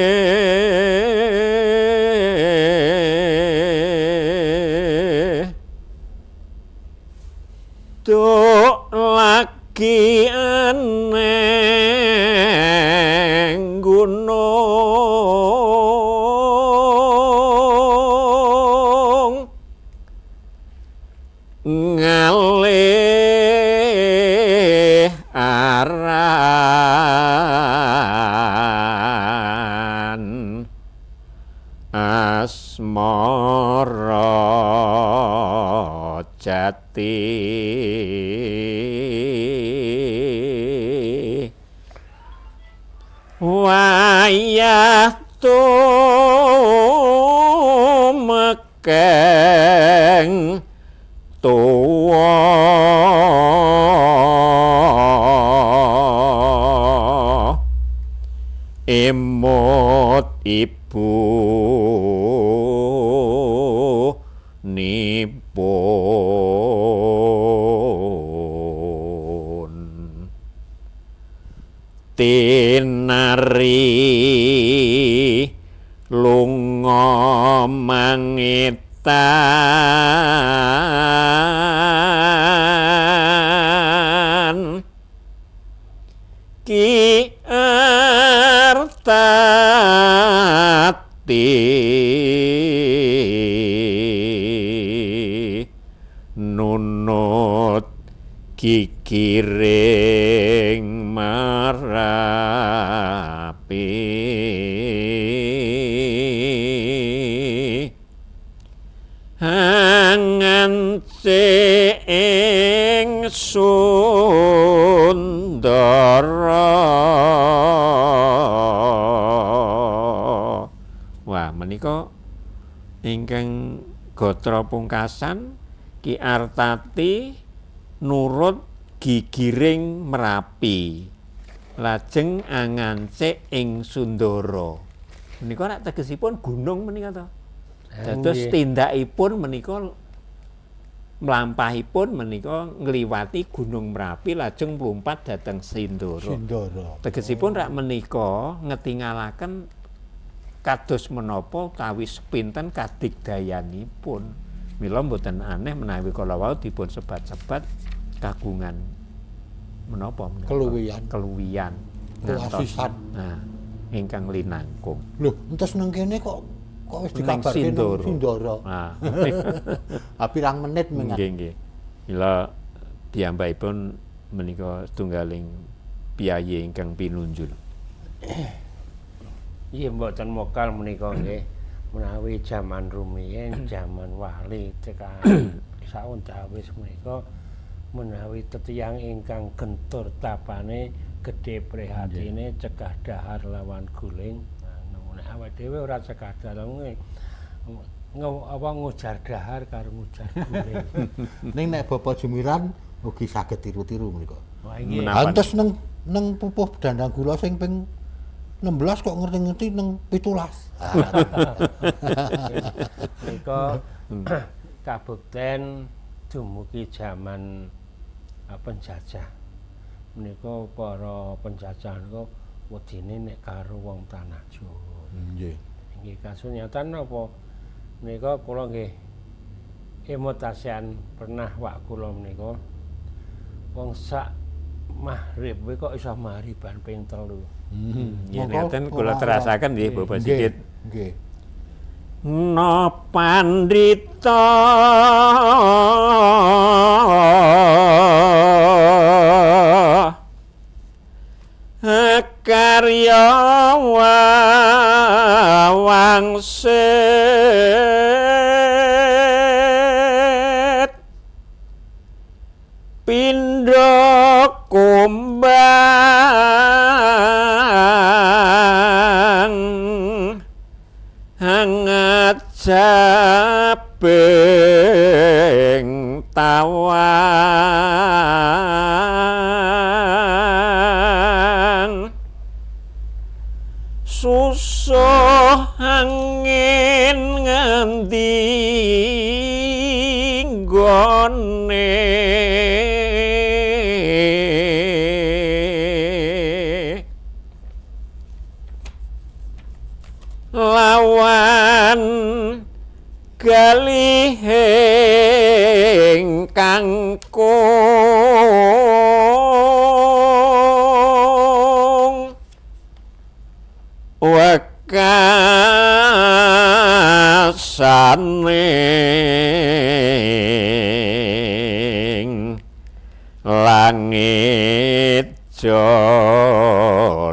Speaker 1: duk lagi aneng gunung ngalih aran asmara jati wayah tumekeng tuwa emot ibu nipun tinari lunga mangitan Ki Artati nunut gigiring Merapi hangance ing Sundara. Wah, menika ingkang gatra pungkasan Ki Artati nurut gigiring Merapi lajeng angancik ing Sundara. Menika rak tegesipun gunung menika to. Dados tindakipun menika mlampahipun menika ngliwati Gunung Merapi lajeng mlumpat dhateng Sindoro.
Speaker 2: Sindoro.
Speaker 1: Tegesipun rak menika ngetingalaken kados menapa utawi sepinten kadigdayanipun. Mila mboten aneh menawi kala wau dipun sebat-sebat kagungan menapa menika?
Speaker 2: Keluwihan.
Speaker 1: Keluwihan.
Speaker 2: Keasisan.
Speaker 1: Nah, ingkang linangkung.
Speaker 2: Lho, entos nang kene kok wis dikabarke nang Sindoro.
Speaker 1: Nah.
Speaker 2: Ah, pirang menit mengat.
Speaker 1: Nggih, nggih. Mila piyambakipun menika setunggaling piyayi ingkang pinunjul.
Speaker 3: Nggih, mboten mokal menika nggih. Menawi jaman rumiyin, jaman wali tekan saundawis menika menawi tetiyang ingkang gentur tapane gedhe prihatine cegah dahar lawan guling. Nek awake dhewe ora cegah dahar apa ngujar dahar karo ngujar guling.
Speaker 2: Ning nek Bapak Jumiran ugi saged tiru-tiru menika.
Speaker 3: Wah, nggih.
Speaker 2: Antes neng neng pupuh dandang gula sing ping 16 kok ngerti-ngerti neng 17.
Speaker 3: Menika kabukten dumugi jaman penjajah. Menika para penjajah niku wedine nek karo wong tanah Jawa.
Speaker 2: Nggih.
Speaker 3: Nggih kasunyatan napa menika kula nggih emotasian pernah wak kula menika wong sak maghrib kuwi kok iso maghriban ping 3.
Speaker 1: Nggih neten kula terasaken nggih Bapak Sigit.
Speaker 2: Nggih.
Speaker 1: No pandhita karya wangsit pindha kumbang hangat jabeng tawang susuh angin ngendi nggone lawan galihing kangkung wekasaning langit jaladri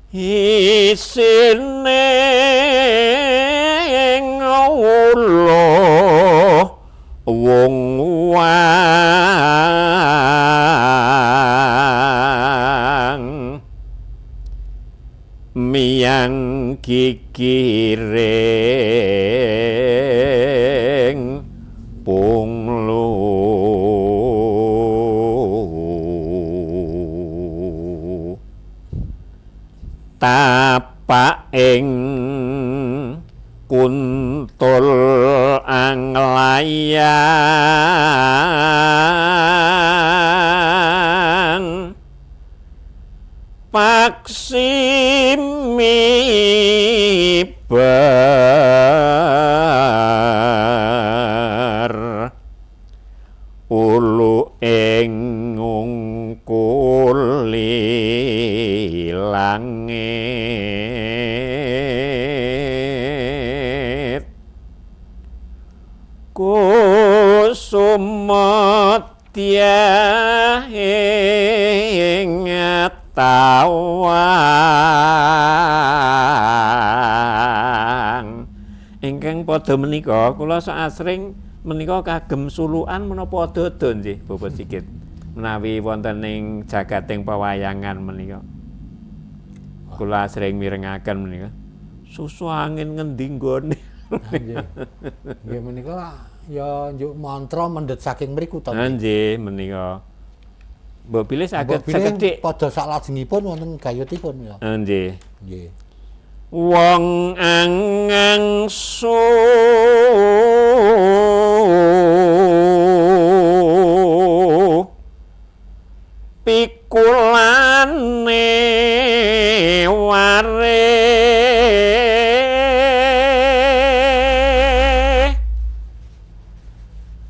Speaker 1: isine ngawula wong wang miyang gigiring punglu tapak ing kuntul anglayang paksi miber ulu ing ngungkuli langit kusuma ing tawang ingkang padha menika kula asring menika kagem sulukan menapa dodo nggih Bapak Sigit menawi wonten ing jagating pewayangan menika kula asring mirengaken menika susu angin ngendi nggone.
Speaker 2: Nggih. Nggih menika ya njuk mantra mendhet saking mriku to.
Speaker 1: Nggih menika. Mbok bilih saged sekedhik
Speaker 2: padha saklajengipun wonten gayutipun ya.
Speaker 1: Nggih.
Speaker 2: Nggih.
Speaker 1: Wong angangsu pikulane ware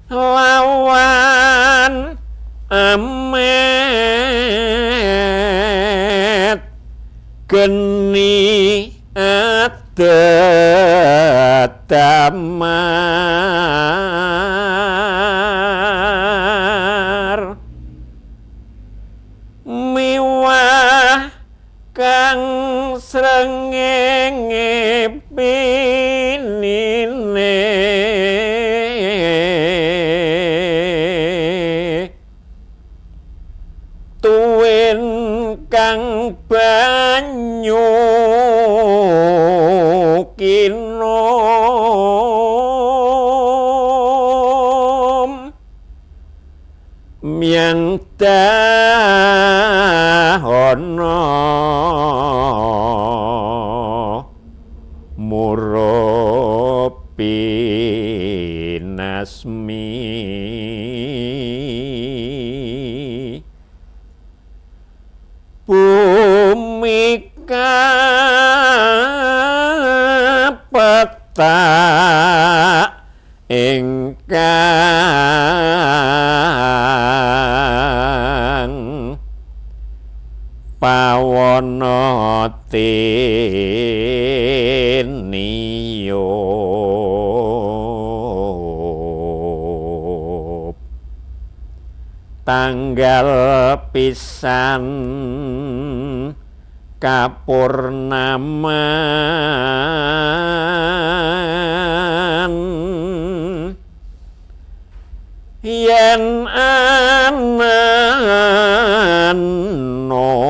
Speaker 1: lawan amet geni adat damar miwah kang srengenge pinine tuwin kang banyu kinom myang dahono murupi Nasmi bumi kapetak ingkang pawana tiniyup tanggal pisan kapurnaman yen ana non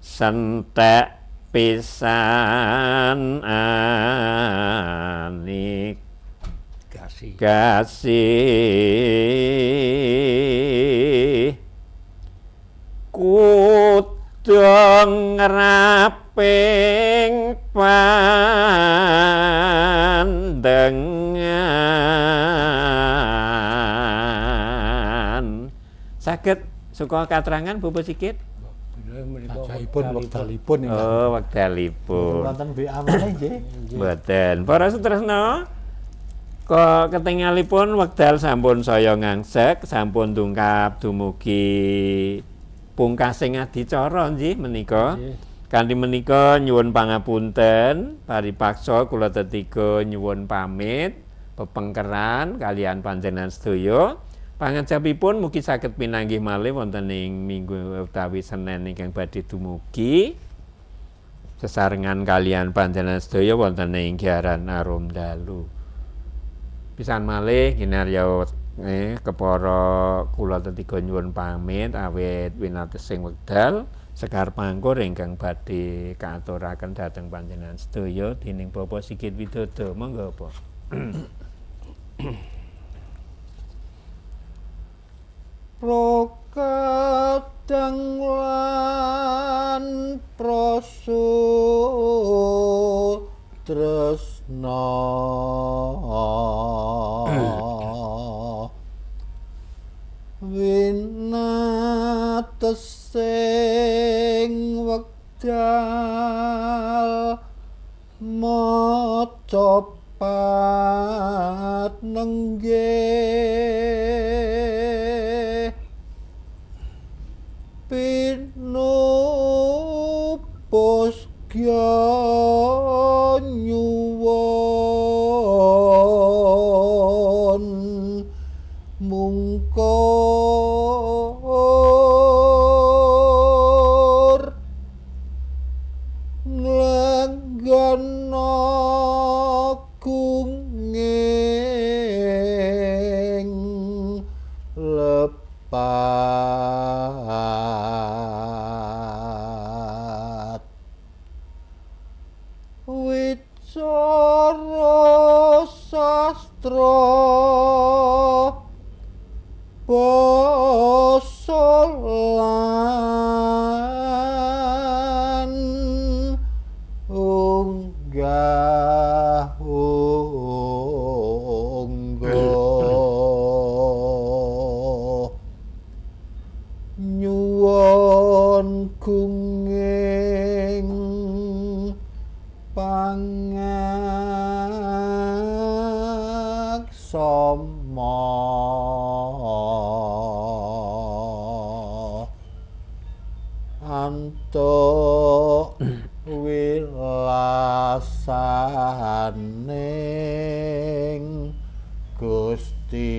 Speaker 1: sentek pisan anik kasih kudu ngraping pandengan. Saged suka katerangan Bapak Sigit?
Speaker 2: Saipun wekdalipun.
Speaker 1: Oh, wekdalipun.
Speaker 2: Wonten WA malih nggih.
Speaker 1: Mboten. Para sutresna, kok ketingalipun wekdal sampun saya ngangsek, sampun dungkap dumugi pungkasing adicara nggih menika. Kanthi menika nyuwun pangapunten, paripaksa kula tetiga nyuwun pamit pepengkeran kalian panjenengan sedaya. Pangajapipun mugi saged pinanggih malih wonten ing minggu utawi Senen ingkang badhe dumugi. Sesarengan kalian panjenengan sedaya wonten ing Gyaran Arum Dalu. Pisan malih kinarya kepara kula tetiga nyuwun pamit awit winatesing wekdal sekar pangkur ingkang badhe kaaturaken dhateng panjenengan sedaya dening Bapak Sigit Widodo. Monggo Bapak.
Speaker 2: Prokadang lan prasu tresna winatesing wekdal maca pat nenggih pinupus kya nyuwun mungkur nglenggana gunging lepat wicara sastra basa lan unggah ungguh nyuwun gunging pangaksama antuk wilasaning Gusti.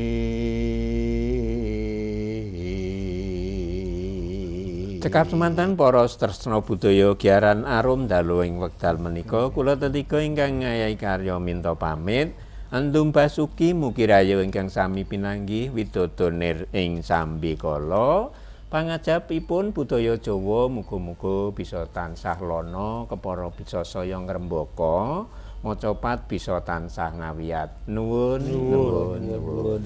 Speaker 1: Cekap semanten para tresna budaya Gyaran Arum dalu ing wekdal menika kula tetiga ingkang ngayahi karya minta pamit. Andum basuki mugi rayo ingkang sami pinanggih widodo nir ing sambikala. Pangajapipun budaya Jawa muga-muga bisa tansah lana kepara bisa saya ngrembaka, macapat bisa tansah ngawiyat. Nuwun nuwun nuwun.